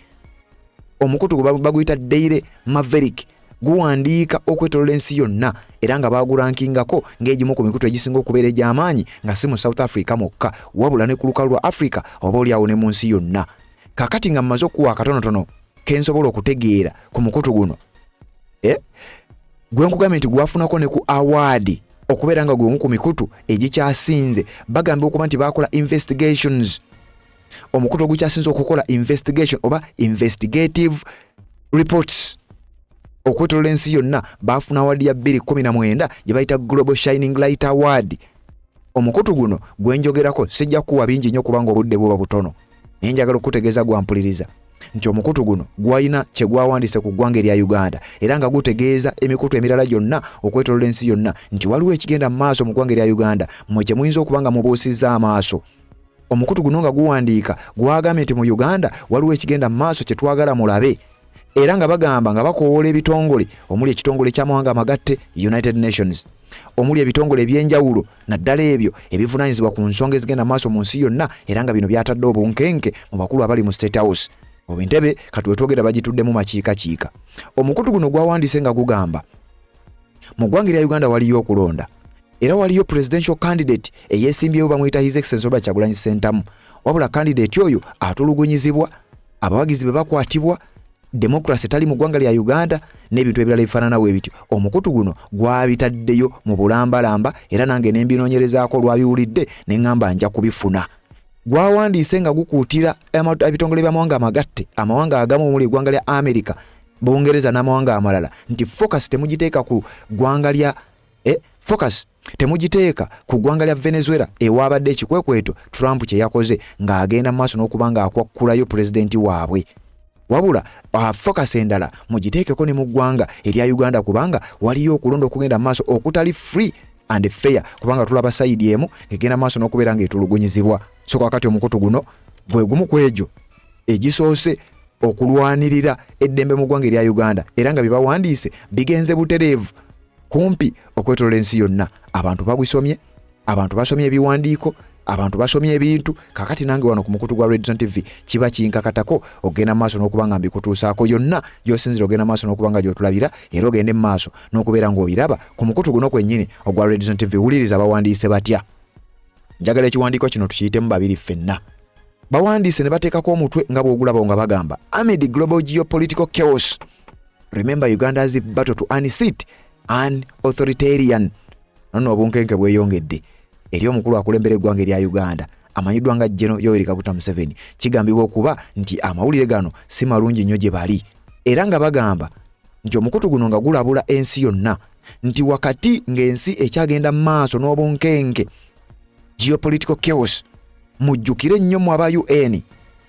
Omukutu gwe baguyita Daily Maverick, guwandiika okwetolola ensi yonna, era nga bagurankingako ng'egimu ku mikutu egisinga okubeera egy'amaanyi, nga si mu South Africa mwokka, wabula ne ku lukalu lwa Africa, oba oliawo ne mu nsi yonna. Kakati nga mmaze okuwa akatonotono kensobola okutegeera ku mukutu guno, Gwe nkugambye nti gwafunako ne ku award okubeera nga gwemu ku mikutu egikyasinze, bagambye okuba nti bakola investigations, omukutu ogukyasinze okukola investigation oba investigative reports okwetolola ensi yonna. Baafuna award ya 2019 gye bayita Global Shining Light Award. Omukutu guno gwenjogerako sijja kuwa bingi nnyo kubanga obudde buba butono, naye njagala okutegeeza gwampuliriza nti omukutu guno gwalina kye gwawandiise ku ggwanga erya Uganda, era nga gutegeeza emikutu emirala gyonna okwetolola ensi yonna nti waliwo ekigenda mu maaso mu ggwanga erya Uganda mmwe kye muyinza okuba nga mubuusizza amaaso. Omukutu guno nga guwandiika gwagambye nti mu Uganda waliwo ekigenda mu maaso kye twagala mulabe, era nga bagamba nga bakoowoola ebitongole omuli ekitongole ky'amawanga amagatte, United Nations, omuli ebitongole ebyenjawulo, naddala ebyo ebivunaanyizibwa ku nsonga ezigenda maaso mu nsi yonna, era nga bino byatadde obunkenke mu bakulu abali mu State House. Obentebe kati wetwogera bagituddemu makiikakiika. Omukutu guno gwawandiise nga gugamba mu ggwanga erya Uganda waliyo okulonda, era waliyo presidential candidate eyeesimbyewo, bamuyita His Excellency Robert Kyagulanyi Ssentamu. Wabula candidate oyo atulugunyizibwa, abawagizi be bakwatibwa, democracy tali mu ggwanga lya Uganda n'ebintu ebirala ebifaanana bwe bityo. Omukutu guno gwabitaddeyo mu bulambalamba, era nange ne mbinoonyerezaako. Lwabiwulidde ne ŋŋamba nja kubifuna. Gwawandiise nga gukuutira ebitongole by'amawanga amagatte, amawanga agamu omuli eggwanga lya America, Bungereza n'amawanga amalala nti focus temugiteeka ku ggwanga lya focus temugiteeka ku ggwanga lya Venezuela ewaabadde ekikwekweto Trump kye yakoze ng'agenda mu maaso n'okuba ng'akwakkulayo pulezidenti waabwe, wabula focus endala mugiteekeko ne mu ggwanga erya Uganda, kubanga waliyo okulonda okugenda mu maaso okutali free. and fair, kubanga tulaba sayidi emu egenda maaso n'okubeera ng'etulugunyizibwa. So kakati omukutu guno gwe gumu ku egyo egisoose okulwanirira eddembe mu ggwanga erya Uganda, era nga bye bawandiise bigenze butereevu kumpi okwetolola ensi yonna. Abantu babisomye, abantu basomye ebiwandiiko, abantu basomye ebintu. Kakati nange wano ku mukutu gwa Redzone TV kiba kinkakatako okugenda maaso n'okuba nga mbikutuusaako yonna gy'osinzira ogenda maaso n'okuba nga gy'otulabira, era ogende mu maaso n'okubeera ng'obiraba ku mukutu guno kwennyini ogwa Redzone TV. Wuliriza bawandiise batya. Njagala ekiwandiiko kino tukiyitemu babiri ffenna. Bawandiise ne bateekako omutwe nga bw'ogulaba nga bagamba, "Amid global geopolitical chaos, remember Uganda's battle to unseat an authoritarian." Nonno obunkenke bweyongedde eri omukulu akulembera eggwanga erya Uganda amanyiddwa nga General Yoweri Kaguta Museveni. Kigambibwa okuba nti amawulire gano si malungi nnyo gye bali, era nga bagamba nti omukutu guno nga gulabula ensi yonna nti wakati ng'ensi ekyagenda mu maaso n'obunkenke, geopolitical chaos, mujjukire nnyo mu aba UN,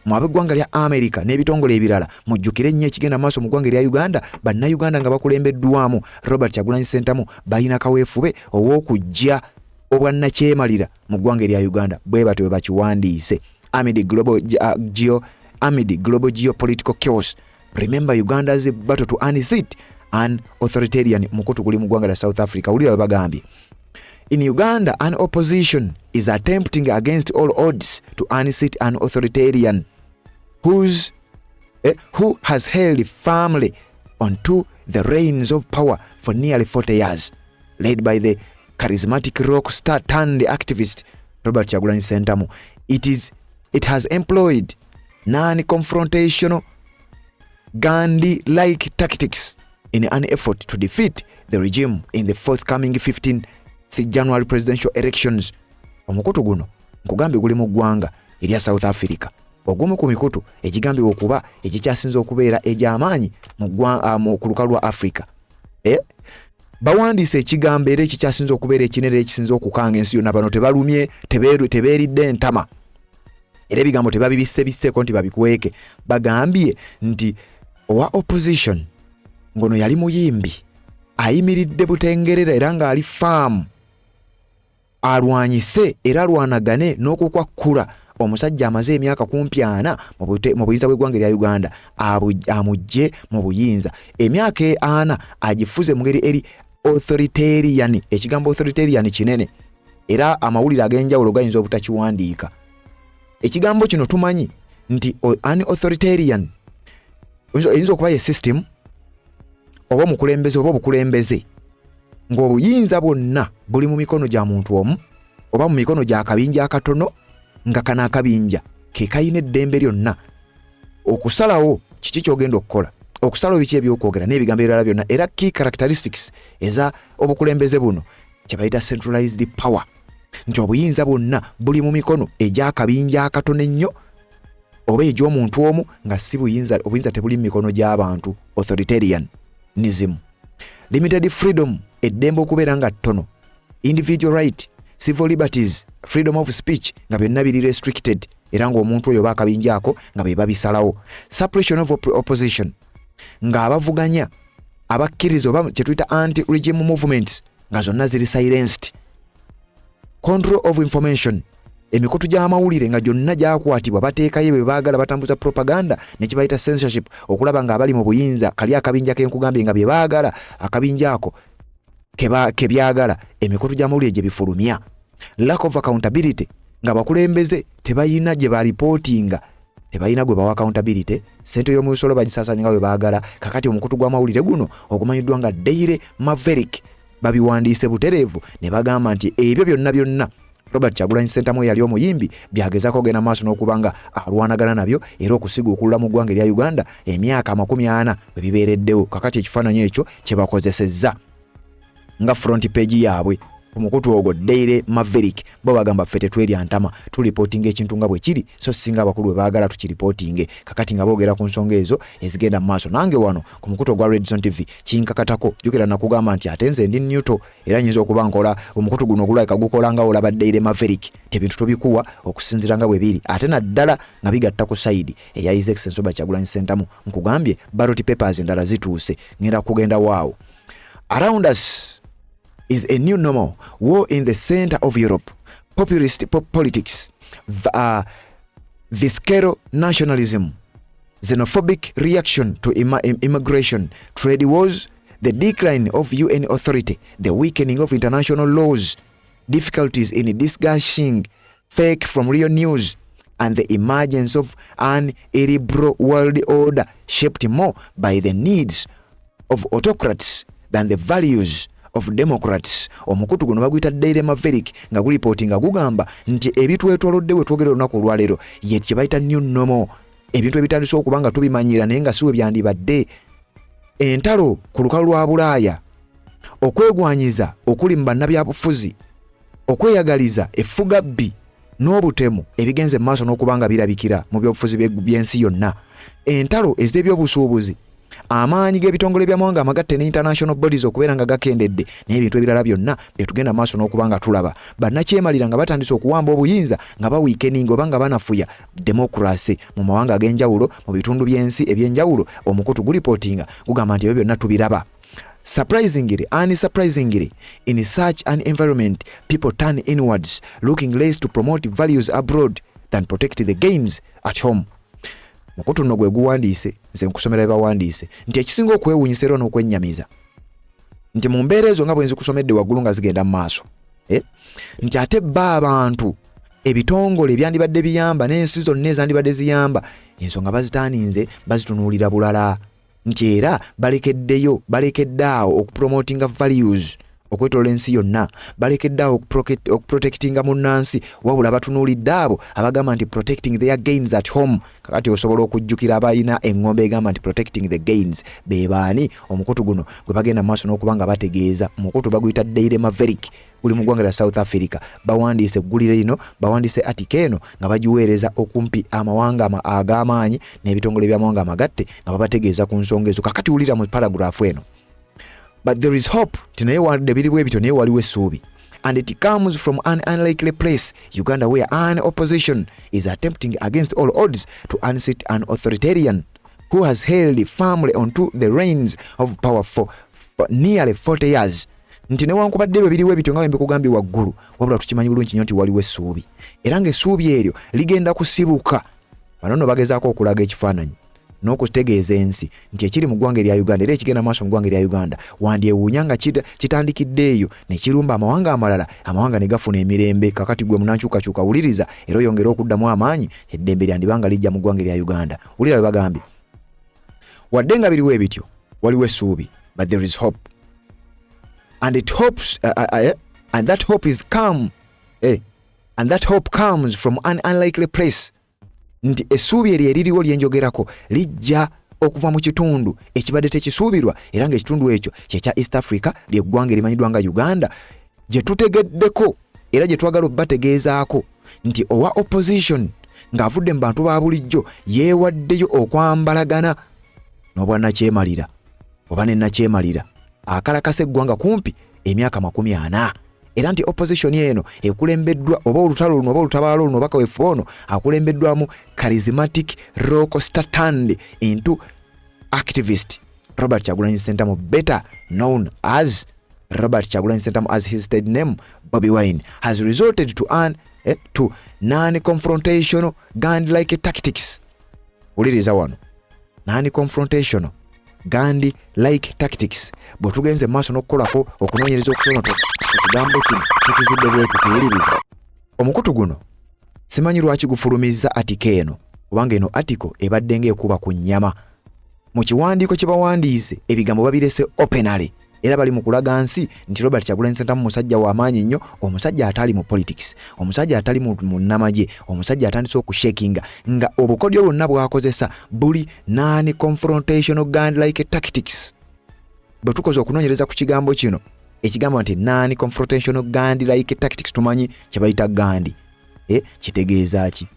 mu ab'eggwanga lya America n'ebitongole ebirala, mujjukire nnyo ekigenda maaso mu ggwanga erya Uganda. Bannayuganda nga bakulembeddwamu Robert Kyagulanyi Ssentamu balina kaweefube ow'okujja obwannakyemalira mu ggwanga erya Uganda. Bwe batyo bwe bakiwandiise, "Amid global geopolitical chaos, remember Uganda's battle to unseat an authoritarian." Mukutu guli mu ggwanga lya South Africa. Wulira bwe bagambye, "In Uganda, an opposition is attempting against all odds to unseat an authoritarian who has held firmly onto the reins of power for nearly 40 years, led by the charismatic rock star turned activist Robert Kyagulanyi Ssentamu. It has employed non-confrontational Gandhi-like tactics in an effort to defeat the regime in the forthcoming 15th January presidential elections." Omukutu guno nkugambye guli mu ggwanga erya South Africa, ogumu ku mikutu egigambibwa okuba egikyasinze okubeera egy'amaanyi ku lukalu lwa Africa. Bawandiise ekigambo era ekikyasinze okubeera ekinene, ekisinze okukanga ensi yonna. Bano tebalumye, tebeeridde entama, era ebigambo tebabibissebisseeko nti babikweke. Bagambye nti owa opposition ngono yali muyimbi ayimiridde butengerera era ng'ali firm, alwanyise era alwanagane n'okukwakkula omusajja amaze emyaka kumpi 40 mu buyinza bw'eggwanga erya Uganda, amuggye mu buyinza. Emyaka 40 agifuze mu ngeri eri authoritarian. Ekigambo authoritarian kinene, era amawulire ag'enjawulo gayinza obutakiwandiika. Ekigambo kino tumanyi nti an authoritarian eyinza okuba ye system oba omukulembeze oba obukulembeze ng'obuyinza bwonna buli mu mikono gya muntu omu oba mu mikono gya kabinja akatono, nga kano akabinja ke kalina eddembe lyonna okusalawo kiki ky'ogenda okukola, okusalawo biki ebyokwogera n'ebigambo ebirala byonna. Era key characteristics eza obukulembeze buno kye bayita centralized power, nti obuyinza bwonna buli mu mikono egy'akabinja akatono ennyo oba egy'omuntu omu, nga si buyinza, obuyinza tebuli mu mikono gy'abantu, authoritarianism. Limited freedom, eddembe okubeera nga ttono, individual right, civil liberties, freedom of speech, nga byonna biri restricted, era ng'omuntu oyo oba akabinja ako nga be babisalawo. Suppression of opposition, ng'abavuganya, abakkiriza oba kye tuyita anti regime movements nga zonna ziri silenced. Control of information, emikutu gy'amawulire nga gyonna gyakwatibwa, bateekayo bwe baagala, batambuza propaganda ne kibayita censorship, okulaba ng'abali mu buyinza, kali akabinja kenkugambye, nga bye baagala, akabinja ako ke byagala, emikutu gy'amawulire gye bifulumya. Lack of accountability, ng'abakulembeze tebalina gye baripootinga, tebalina gwe bawa accountability, ssente y'omusolo bagisaasaanya nga bwe baagala. Kakati omukutu gw'amawulire guno ogumanyiddwa nga Daily Maverick babiwandiise butereevu ne bagamba nti ebyo byonna byonna Robert Kyagulanyi Ssentamu eyali omuyimbi byagezaako ogenda maaso n'okuba nga alwanagana nabyo era okusiguukulula mu ggwanga erya Uganda emyaka 40 bwe bibeereddewo. Kakati ekifaananyi ekyo kye bakozesezza nga front page yaabwe ku mukutu ogwo Daily Maverick. Bo bagamba, "Ffe tetwerya ntama, tulipootinga ekintu nga bwe kiri, so singa abakulu bwe baagala tukiripootinge." Kakati nga boogera ku nsonga ezo ezigenda mu maaso, nange wano ku mukutu ogwa Redzone TV kinkakatako. Jjukira nakugamba nti ate nze ndi neutral, era nyinza okuba nkola omukutu guno ogulabika gukola nga olaba Daily Maverick, tebintu tobikuwa okusinziira nga bwe biri, ate naddala nga bigatta ku side eya His Excellency Robert Kyagulanyi Ssentamu. Nkugambye ballot papers endala zituuse, ngenda kugenda waawo. Around us. is a new normal, war in the center of Europe, populist politics, visceral nationalism, xenophobic reaction to immigration, trade wars, the decline of UN authority, the weakening of international laws, difficulties in disguising fake from real news, and the emergence of an illiberal world order shaped more by the needs of autocrats than the values of democrats. Omukutu guno baguyita Daily Maverick nga gulipooti nga gugamba nti ebitwetolodde we twogera olunaku olwaleero ye kye bayita new normal, ebintu ebitandise okuba nga tubimanyira naye nga si we byandibadde. Entalo ku lukalu lwa Bulaaya, okwegwanyiza okuli mu bannabyabufuzi, okweyagaliza effugabbi n'obutemu ebigenze mu maaso n'okuba nga birabikira mu byobufuzi by'ensi yonna, entalo ez'ebyobusuubuzi, amaanyi g'ebitongole by'amawanga amagatte ne international bodies okubeera nga gakendedde, n'ebintu ebirala byonna byetugenda maaso n'okuba nga tulaba bannakyemalira nga batandise okuwamba obuyinza, nga baweakeninga oba nga banafuya democracy mu mawanga ag'enjawulo, mu bitundu by'ensi ebyenjawulo. Omukutu gulipootinga gugamba nti ebyo byonna tubiraba. Surprisingly, unsurprisingly, in such an environment, people turn inwards, looking less to promote values abroad than protect the gains at home. Mukutu nno gwe guwandiise, nze nkusomera bye bawandiise, nti ekisinga okwewuunyisa era n'okwennyamiza nti mu mbeera ezo nga bwe nzikusomedde waggulu nga zigenda mu maaso, nti ate bba abantu, ebitongole ebyandibadde biyamba n'ensi zonna ezandibadde ziyamba, ensonga bazitaaninze bazitunuulira bulala, nti era balekeddeyo, balekedde awo okupromotinga values okwetoola ensi yonna, balekedde awo okuprotectinga munnansi, wabula batunuulidde abo abagamba nti protecting their gains at home. Kakati osobola okujjukira abalina eŋŋombe egamba nti protecting the gains be baani? Omukutu guno gwe bagenda mu maaso n'okuba nga bategeeza, omukutu baguyita Daily Maverick, guli mu ggwanga lya South Africa. Bawandiise eggulire lino, bawandiise article eno nga bagiweereza okumpi amawanga ag'amaanyi n'ebitongole by'amawanga amagatte nga babategeeza ku nsonga ezo. Kakati wulira mu paragraph eno: "But there is hope," ti naye wadde biri bwe bityo, naye waliwo essuubi, "and it comes from an unlikely place, Uganda, where an opposition is attempting against all odds to unseat an authoritarian who has held firmly onto the reins of power for nearly 40 years." Nti newankubadde ebyo biriwo ebityo nga bwe mbikugambye waggulu, wabula tukimanyi bulungi nnyo nti waliwo essuubi, era ng'essuubi eryo ligenda kusibuka bano. Nno bagezaako okulaga ekifaananyi n'okutegeeza ensi nti ekiri mu ggwanga erya Uganda era ekigenda maaso mu ggwanga erya Uganda, wandyewuunya nga kitandikidde eyo ne kirumba amawanga amalala, amawanga ne gafuna emirembe. Kakati gwe munankyukakyuka, wuliriza era oyongere okuddamu amaanyi, eddembe lyandibanga lijja mu ggwanga erya Uganda. Wulira bwe bagambye: wadde nga biriwo ebityo, waliwo essuubi. "But there is hope and it hopes and that hope is come eh, and that hope comes from an unlikely place," nti essuubi eryo eririwo lyenjogerako lijja okuva mu kitundu ekibadde tekisuubirwa, era ng'ekitundu ekyo kyekya East Africa, lyeggwanga erimanyiddwa nga Uganda, gye tutegeddeko era gye twagala obbategeezaako nti owa opposition ng'avudde mu bantu ba bulijjo yeewaddeyo okwambalagana n'obwannakyemalira oba nennakyemalira akalakasa eggwanga kumpi emyaka 40, era nti opposition eno ekulembeddwa, oba olutalo luno oba olutabaalo luno oba kaweefube ono akulembeddwamu charismatic rock star turned into activist Robert Kyagulanyi Ssentamu, better known as Robert Kyagulanyi Ssentamu as his stage name Bobi Wine, has resorted to non-confrontational Gandhi-like tactics. Wuliriza wano, non-confrontational Gandhi-like tactics. Bwe tugenze maaso n'okukolako okunoonyereza okutonotono, ekigambo kino tukizudde bwe tukiwuliriza. Omukutu guno simanyi lwaki gufulumizza article eno, kubanga eno article ebadde ng'ekuba ku nnyama. Mu kiwandiiko kye bawandiise, ebigambo babirese openly, era bali mu kulaga nsi nti Robert Kyagulanyi Ssentamu musajja w'amaanyi nnyo, omusajja atali mu politics, omusajja atali mu nnamagye, omusajja atandise okushakinga nga obukodyo bwonna bw'akozesa buli non confrontational Gandhi like tactics. Bwe tukoze okunoonyereza ku kigambo kino, ekigambo nti non confrontational Gandhi like tactics, tumanyi kye bayita Gandhi, kitegeeza ki?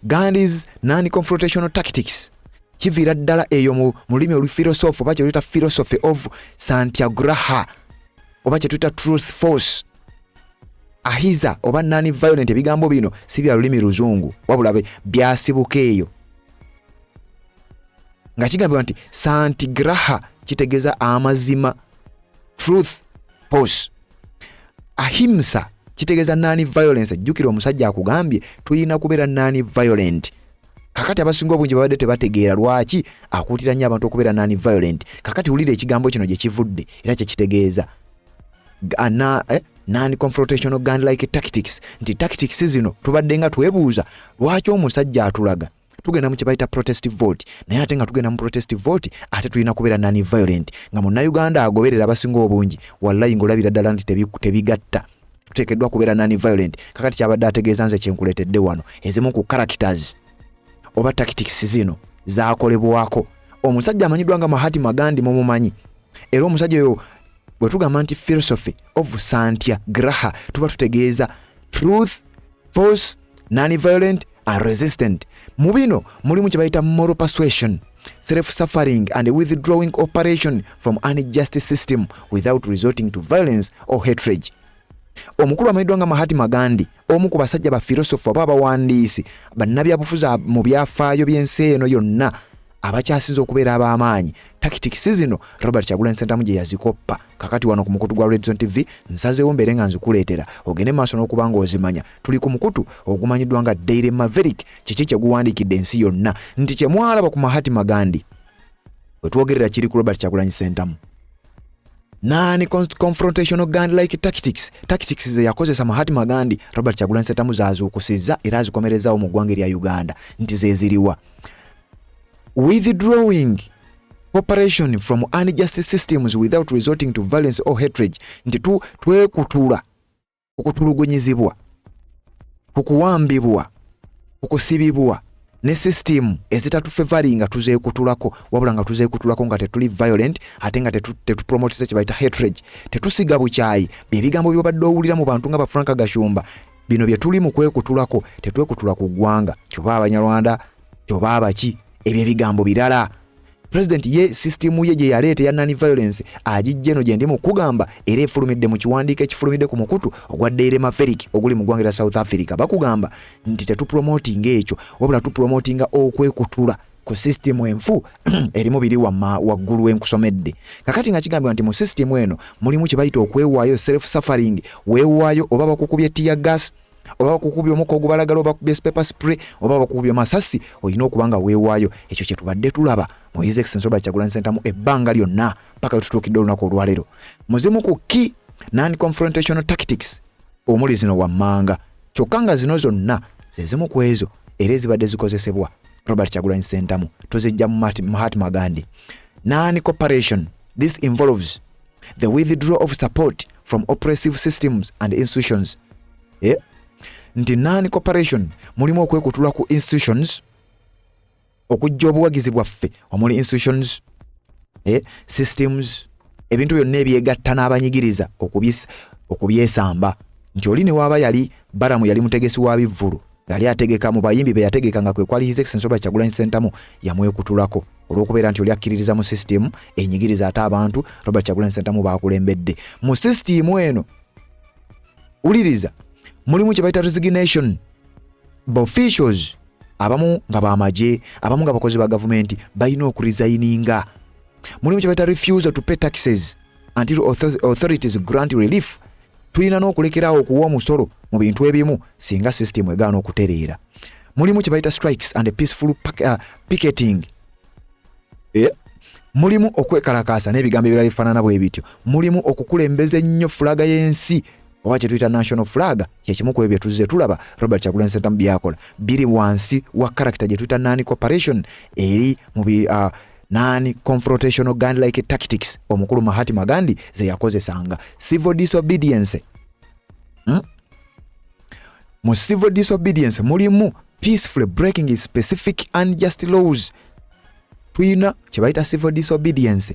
Gandhi's non confrontational tactics kiviira ddala eyo mu lulimi olufilosofi oba kyetuyita philosophy of Satyagraha oba kyetuyita truth force, ahimsa oba non violent. Ebigambo bino si bya lulimi luzungu, wabula byasibuka eyo, nga kigambibwa nti Satyagraha kitegeeza amazima, truth force. Ahimsa kitegeeza non violence. Jjukira omusajja akugambye tulina kubeera non violent. Kakati abasinga obungi babadde tebategeera lwaki akuutira nnyo abantu okubeera non violent. Kakati wulira ekigambo kino gye kivudde era kye kitegeeza non confrontational gun like tactics, nti tactics zino tubadde nga twebuuza lwaki omusajja atulaga tugenda mu kye bayita protest vote, naye ate nga tugenda mu protest vote ate tulina kubeera non violent. Nga munnayuganda agoberera abasinga obungi, wallayi ng'olabira ddala nti tebigatta, tuteekeddwa kubeera non violent. Kakati kyabadde ategeeza nze kyenkuleetedde wano, ezimu ku characters oba tactics zino zakolebwako omusajja amanyiddwa nga Mahatma Gandhi. Mumumanyi, era omusajja oyo bwe tugamba nti philosophy of Satyagraha tuba tutegeeza truth, force, non-violent and resistant. Mu bino mulimu kye bayita moral persuasion, self suffering and withdrawing cooperation from unjust system without resorting to violence or hatred. Omukulu amanyiddwa nga Mahatma Gandhi, omu ku basajja ba filosofu oba abawandiisi bannabyabufuzi mu byafaayo by'ensi eno yonna abakyasinze okubeera ab'amaanyi, tactics zino Robert Kyagulanyi Ssentamu gye yazikoppa. Kakati wano ku mukutu gwa Redzone TV nsazeewo mbeere nga nzikuleetera ogende maaso n'okuba ng'ozimanya. Tuli ku mukutu ogumanyiddwa nga Daily Maverick. Kiki kye guwandiikidde ensi yonna nti kye mwalaba ku Mahatma Gandhi we twogerera kiri ku Robert Kyagulanyi Ssentamu? Non confrontational gun like tactics, tactics ze yakozesa Mahatma Gandhi, Robert Kyagulanyi Ssentamu zazuukusizza era azikomerezaawo mu ggwanga erya Uganda, nti ze ziriwa: withdrawing cooperation from unjust systems without resorting to violence or hatred, nti twekutula okutulugunyizibwa, okuwambibwa, okusibibwa ne system ezitatufavoring nga tuzeekutulako, wabula nga tuzeekutulako nga tetuli violent ate nga tetupromotisa kye bayita hatred, tetusiga bukyayi. Byebigambo byobadde owulira mu bantu nga ba Frank Gashumba. Bino bye tuli mu kwekutulako, tetwekutula ku ggwanga kyoba Abanyarwanda kyoba abaki, ebyo ebigambo birala. President ye system ye gye yaleeta ya non violence agijja eno gye ndi mu kugamba, era efulumidde mu kiwandiiko ekifulumidde ku mukutu ogwa Daily Maverick oguli mu ggwanga lya South Africa. Bakugamba nti tetupromotinga ekyo, wabula tupromotinga okwekutula ku system enfu erimu biri wamma waggulu enkusomedde. Kakati nga kigambibwa nti mu system eno mulimu kye bayita okwewaayo, self suffering. Weewaayo oba bakukubye tear gas, oba bakukubye omukka ogubalagala, oba bakubye pepper spray, oba bakukubye masasi, olina okuba nga weewaayo. Ekyo kye tubadde tulaba mu His Excellency Robert Kyagulanyi Ssentamu ebbanga lyonna paka wetutuukidde olunaku olwaleero. Muzimu ku key non confrontational tactics omuli zino wammanga, kyokka nga zino zonna ze zimu ku ezo era ezibadde zikozesebwa Robert Kyagulanyi Ssentamu, tuzijja mu Mahatma Gandhi. Non cooperation, this involves the withdrawal of support from oppressive systems and institutions. Nti non cooperation mulimu okwekutula ku institutions, okujja obuwagizi bwaffe omuli institutions, systems, ebintu byonna ebyegatta n'abanyigiriza okubyesamba, nti oli ne waaba yali baramu, yali mutegesi wa bivvulu, yali ategeka mu bayimbi be yategeka nga kwe kwali His Excellency Robert Kyagulanyi Ssentamu, yamwekutulako olw'okubeera nti oli akkiririza mu system enyigiriza ate abantu Robert Kyagulanyi Ssentamu bakulembedde. Mu system eno, wuliriza, mulimu kye bayita resignation. Officials abamu nga bamagye, abamu nga bakozi ba gavumenti balina okuresigninga. Mulimu kye bayita refusal to pay taxes until authorities grant relief. Tulina n'okulekerawo okuwa omusolo mu bintu ebimu singa system egaana okutereera. Mulimu kye bayita strikes and peaceful picketing. Mulimu okwekalakaasa n'ebigambo ebirala bifaanana bwe bityo. Mulimu okukulembeza ennyo flag y'ensi oba kye tuyita national flag. Kyekimu ku ebyo tuzze tulaba Robert Kyagulanyi Ssentamu byakola, biri wansi wa character gye tuyita non cooperation eri mu non confrontational gun like tactics omukulu Mahatma Gandhi ze yakozesanga. Civil disobedience, Mu civil disobedience mulimu peacefully breaking specific unjust laws. Tuyina kye bayita civil disobedience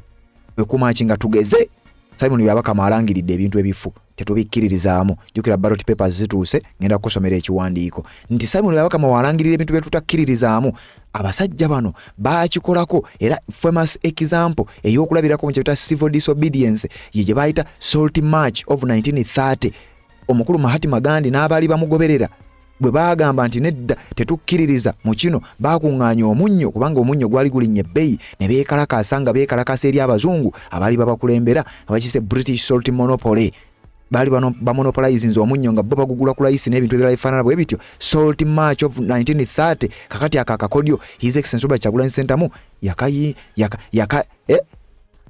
ekumaki nga tugeze Simon Byabakama alangiridde ebintu ebifu, tetubikkiririzaamu. Jjukira ballot papers zituuse, ngenda kukusomera ekiwandiiko nti Simon Byabakama walangirira ebintu bye tutakkiririzaamu. Abasajja bano bakikolako, era famous example ey'okulabirako mu kyebita civil disobedience ye gye bayita Salt March of 1930. Omukulu Mahatma Gandhi n'abaali bamugoberera bwe baagamba nti nedda, tetukkiririza mu kino, baakuŋŋaanya omunnyo kubanga omunnyo gwali gulinnya ebbeeyi, ne beekalakaasa nga beekalakaasa eri abazungu abaali babakulembera nga bakise British Salt Monopoly. Baali bamonopolizinze omunnyo nga bo bagugula ku layisi n'ebintu ebirala bifaanana bwe bityo. Salt March of 1930. Kakati ako akakodyo His Excellency Robert Kyagulanyi Ssentamu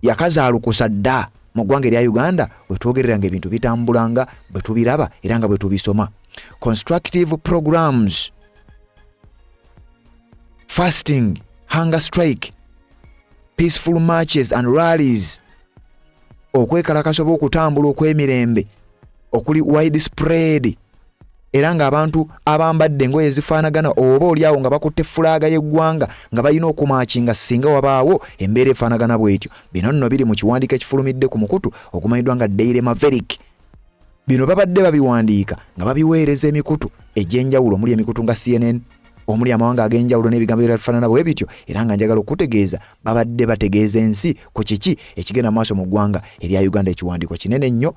yakazaalukusa dda mu ggwanga erya Uganda, wetwogerera nga ebintu bitambula nga bwe tubiraba era nga bwe tubisoma. Constructive programs, fasting, hunger strike, peaceful marches and rallies, okwekalakasa oba okutambula okw'emirembe okuli wide spread, era ng'abantu abambadde engoye ezifaanagana oba oliawo nga bakutte fulaaga y'eggwanga nga balina okumakinga singa wabaawo embeera efaanagana bw'etyo. Bino nno biri mu kiwandiiko ekifulumidde ku mukutu ogumanyiddwa nga Daily Maverick. Bino babadde babiwandiika nga babiweereza emikutu egy'enjawulo, omuli emikutu nga CNN, omuli amawanga ag'enjawulo n'ebigambo ebirala bifaanana bwe bityo. Era nga njagala okutegeeza, babadde bategeeza ensi ku kiki ekigenda mu maaso mu ggwanga erya Uganda. Ekiwandiiko kinene nnyo,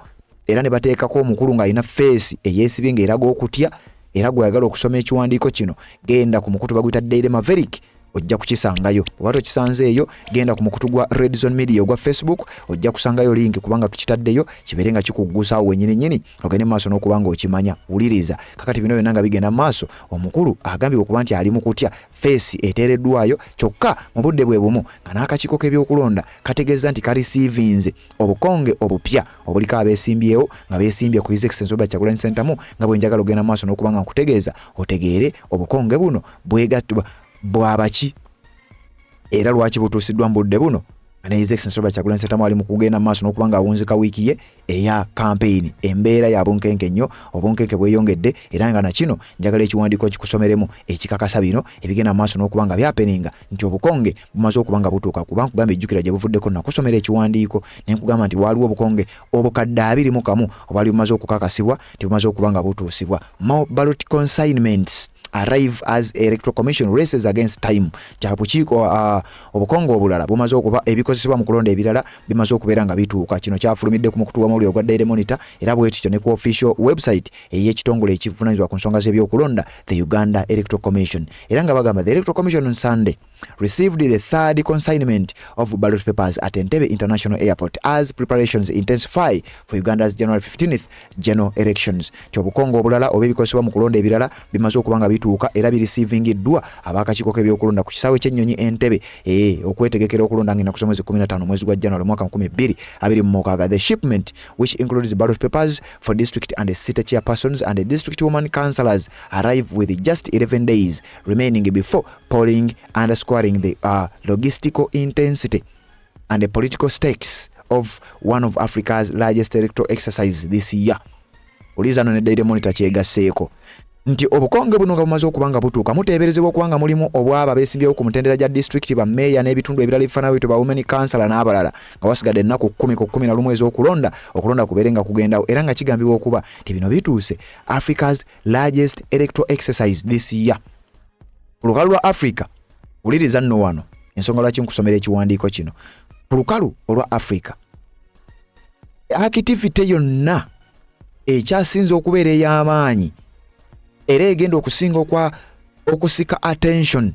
era ne bateekako omukulu ng'alina face eyeesibye ng'eraga okutya. Era gweyagala okusoma ekiwandiiko kino, genda ku mukutu baguyita Daily Maverick, ojja kukisangayo. Oba tokisanze eyo, genda ku mukutu gwa Red Zone Media ogwa Facebook, ojja kusangayo link, kubanga tukitaddeyo kibeere nga kikugusaawo wenyini nyini, ogende mu maaso n'okuba nga okimanya. Wuliriza, kakati bino byonna nga bigenda mu maaso, omukulu agambibwa okuba nti ali mu kutya, face eteereddwayo. Kyokka mu budde bwe bumu nga n'akakiiko k'ebyokulonda kategeeza nti kareceivinze obukonge obupya obuliko abeesimbyewo nga beesimbye ku His Excellency Robert Kyagulanyi Ssentamu, nga bwe njagala ogenda mu maaso n'okuba nga nkutegeeza otegeere obukonge buno bwegattibwa bwabaki era lwaki butuusiddwa mu budde buno nga ne His Excellency Robert Kyagulanyi Ssentamu ali mu kugenda mu maaso n'okuba nga awunzika wiiki ye eya kampeyini. Embeera ya bunkenke nnyo, obunkenke bweyongedde. Era nga nakino njagala ekiwandiiko kikusomeremu ekikakasa bino ebigenda mu maaso n'okuba nga byahappeninga, nti obukonge bumaze okuba nga butuuka. Kuba nkugamba, ejjukira gye buvuddeko nakusomera ekiwandiiko ne nkugamba nti waaliwo obukonge obukadde 21 obwali bumaze okukakasibwa nti bumaze okuba nga butuusibwa. More ballot consignments arrive as Electoral Commission races against time. Kyabukiiko obukonge obulala bumaze okuba ebikozesebwa mu kulonda ebirala bimaze okubeera nga bituuka. Kino kyafulumidde ku mukutu gw'amawulire ogwa Daily Monitor, era bwe kityo ne ku official website ey'ekitongole ekivunaanyizibwa ku nsonga z'ebyokulonda, the Uganda Electoral Commission. Era nga bagamba, the Electoral Commission on Sunday received the third consignment of ballot papers at Entebbe International Airport as preparations intensify for Uganda's January 15th general elections. Nti obukonge obulala oba ebikozesebwa mu kulonda ebirala bimaze okuba nga bituuka era bireceivingiddwa ab'akakiiko k'ebyokulonda ku kisaawe ky'ennyonyi Entebbe, okwetegekera okulonda ng'ennaku z'omwezi 15 omwezi gwa January mwaka 2026. The shipment, which includes ballot papers for district and city chairpersons and district woman councillors, arrive with just 11 days remaining before polling, underscoring the logistical intensity and the political stakes of one of Africa's largest electoral exercises this year. Uliza no ne Daily Monitor kyegasseeko nti obukonge buno nga bumaze okuba nga butuuka, muteeberezebwa okuba nga mulimu obwaba beesimbyewo ku mutendera gya disitulikiti, bammeeya n'ebitundu ebirala ebifaanana bito, ba women councillor n'abalala, nga wasigadde ennaku 10 ku 11 ez'okulonda, okulonda kubeere nga kugendawo. Era nga kigambibwa okuba nti bino bituuse Africa's largest electoral exercise this year, ku lukalu lwa Africa. Wuliriza nno wano ensonga lwaki nkusomera ekiwandiiko kino. Ku lukalu olwa Africa, activity yonna ekyasinze okubeera ey'amaanyi era egenda okusinga okusika attention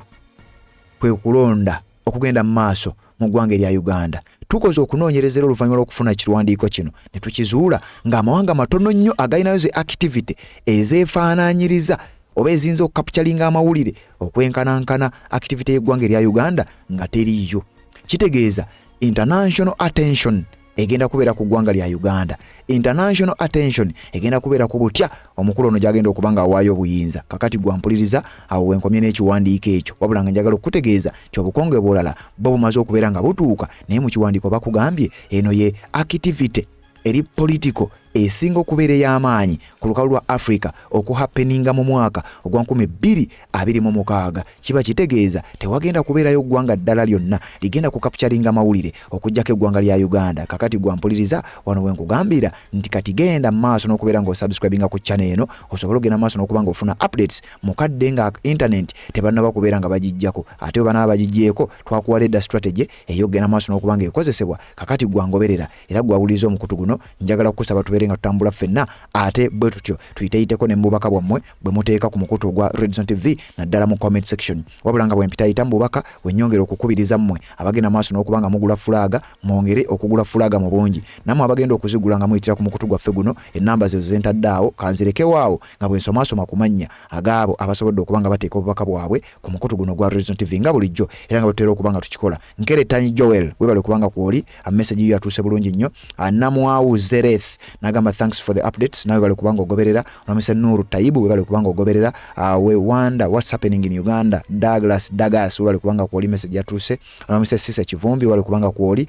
kwe kulonda okugenda mu maaso mu ggwanga erya Uganda. Tukoze okunoonyereza era oluvannyuma lw'okufuna ekiwandiiko kino ne tukizuula ng'amawanga matono nnyo agalinayo ze activity ezeefaanaanyiriza oba eziyinza okucapturinga amawulire okwenkanankana activity y'eggwanga erya Uganda nga teriiyo. Kitegeeza international attention egenda kubeera ku ggwanga lya Uganda, international attention egenda kubeera ku butya omukulu ono gyagenda okuba nga awaayo obuyinza. Kakati gwampuliriza, awo wenkomye n'ekiwandiiko ekyo, wabula nga njagala okukutegeeza nti obukonge bulala bo bumaze okubeera nga butuuka. Naye mu kiwandiiko bakugambye eno ye activity eri political esinga okubeera ey'amaanyi ku lukalu lwa Africa okuhappeninga mu mwaka ogwa 2026. Kiba kitegeeza tewagenda kubeerayo ggwanga ddala lyonna ligenda kucapturinga mawulire okuggyako eggwanga lya Uganda. Kakati gwampuliriza, wano wenkugambira nti kati genda mu maaso n'okubeera ng'osubscribinga ku channel eno, osobole okugenda mu maaso n'okuba ng'ofuna updates mukadde nga internet tebannaba kubeera nga bagijjako. Ate bwe banaaba bagijjeeko, twakuwa edda strategy ey'okugenda mu maaso n'okuba ng'ekozesebwa. Kakati gwangoberera era gwawuliriza omukutu guno, njagala kukusaba tubeere tubeere nga tutambula ffenna ate bwe tutyo tuyiteyiteko ne mububaka bwammwe bwe muteeka ku mukutu ogwa Redson TV naddala mu comment section. Wabula nga bwe mpitayita mu bubaka we nnyongera okukubiriza mmwe abagenda maaso n'okuba nga mugula fulaaga mwongere okugula fulaaga mu bungi. Nammwe abagenda okuzigula nga muyitira ku mukutu gwaffe guno ennamba zezo ze ntadde awo kanzirekewo awo nga bwe nsomaasoma ku mannya agaabo abasobodde okuba nga bateeka obubaka bwabwe ku mukutu guno ogwa Redson TV nga bulijjo era nga bwe tutera okuba nga tukikola. Nkeretanyi Joel webale kubanga kwoli a message yo yatuuse bulungi nnyo. Namwawu Zereth nagamba thanks for the updates, nawe webale kubanga ogoberera. Onamise Nuru Taibu webale kubanga ogoberera. We wonder what's happening in Uganda. Douglas Dagas webale kubanga kwoli message yatuuse. Onamise Sisa Kivumbi webale kubanga kwoli.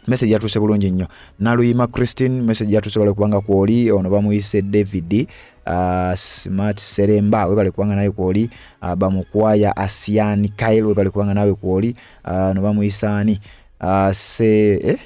Message yatuuse bulungi nnyo. Naluyima Christine message yatuuse webale kubanga kwoli. Ono bamuyise David Smart Seremba webale kubanga nawe kwoli. Bamukwaya Asian Kyle webale kubanga nawe kwoli. No bamuyisa ani se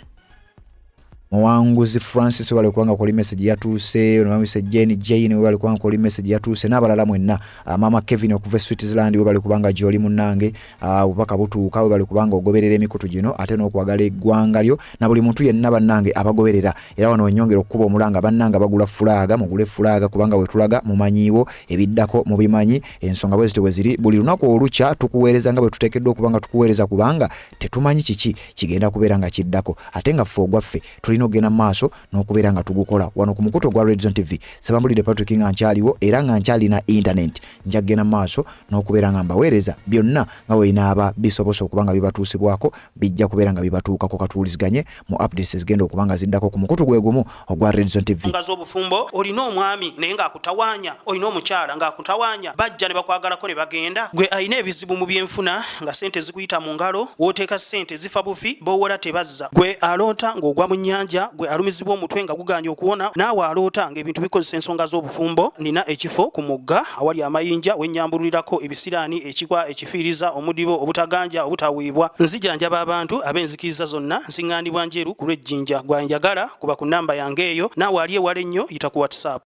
Muwanguzi Francis webale kubanga kwoli message yatuuse. Ono bamuyise Jane Jane webale kubanga kwoli message yatuuse n'abalala mwenna. Mama Kevin okuva e Switzerland webale kubanga gy'oli munnange. Obubaka butuuka webale kubanga ogoberera emikutu gino ate n'okwagala eggwanga lyo na buli muntu yenna bannange abagoberera. Era wano wenyongera okukuba omulanga bannange bagula fulaaga mugule fulaaga kubanga wetulaga mumanyiiwo ebiddako mubimanyi. Ensonga bwe zityo bwe ziri buli lunaku olukya tukuweereza nga bwe tuteekeddwa okuba nga tukuweereza kubanga tetumanyi kiki kigenda kubeera nga kiddako ate nga ffe ogwaffe tulina okugenda mu maaso n'okubeera nga tugukola wano ku mukutu ogwa Redzone TV. Sebambulidde Patrick nga nkyaliwo era nga nkyalina internet nja kugenda mu maaso n'okubeera nga mbaweereza byonna nga bwe binaaba bisobose okuba nga bibatuusibwako bijja kubeera nga bibatuukako. Katuwuliziganye mu updates ezigenda okuba nga ziddako ku mukutu gwe gumu ogwa Redzone TV. Nga z'obufumbo olina omwami naye ng'akutawaanya, olina omukyala ng'akutawaanya, bajja ne bakwagalako ne bagenda. Gwe alina ebizibu mu byenfuna nga ssente zikuyita mu ngalo, w'oteeka ssente zifa bufi, b'owola tebazza. Gwe aloota ng'ogwa mu nnyanja, gwe alumizibwa omutwe nga gugaanye okuwona, naawe aloota ng'ebintu bikozesa ensonga z'obufumbo, nnina ekifo ku mugga awali amayinja we nnyambululirako ebisiraani, ekikwa, ekifiiriza, omudibo, obutaganja, obutaweebwa. Nzijanjaba abantu ab'enzikiriza zonna, nsiŋŋaanibwa Njeru ku lw'e Jinja. Gwe anjagala kuba ku nnamba yange eyo, naawe ali ewala ennyo yita ku WhatsApp.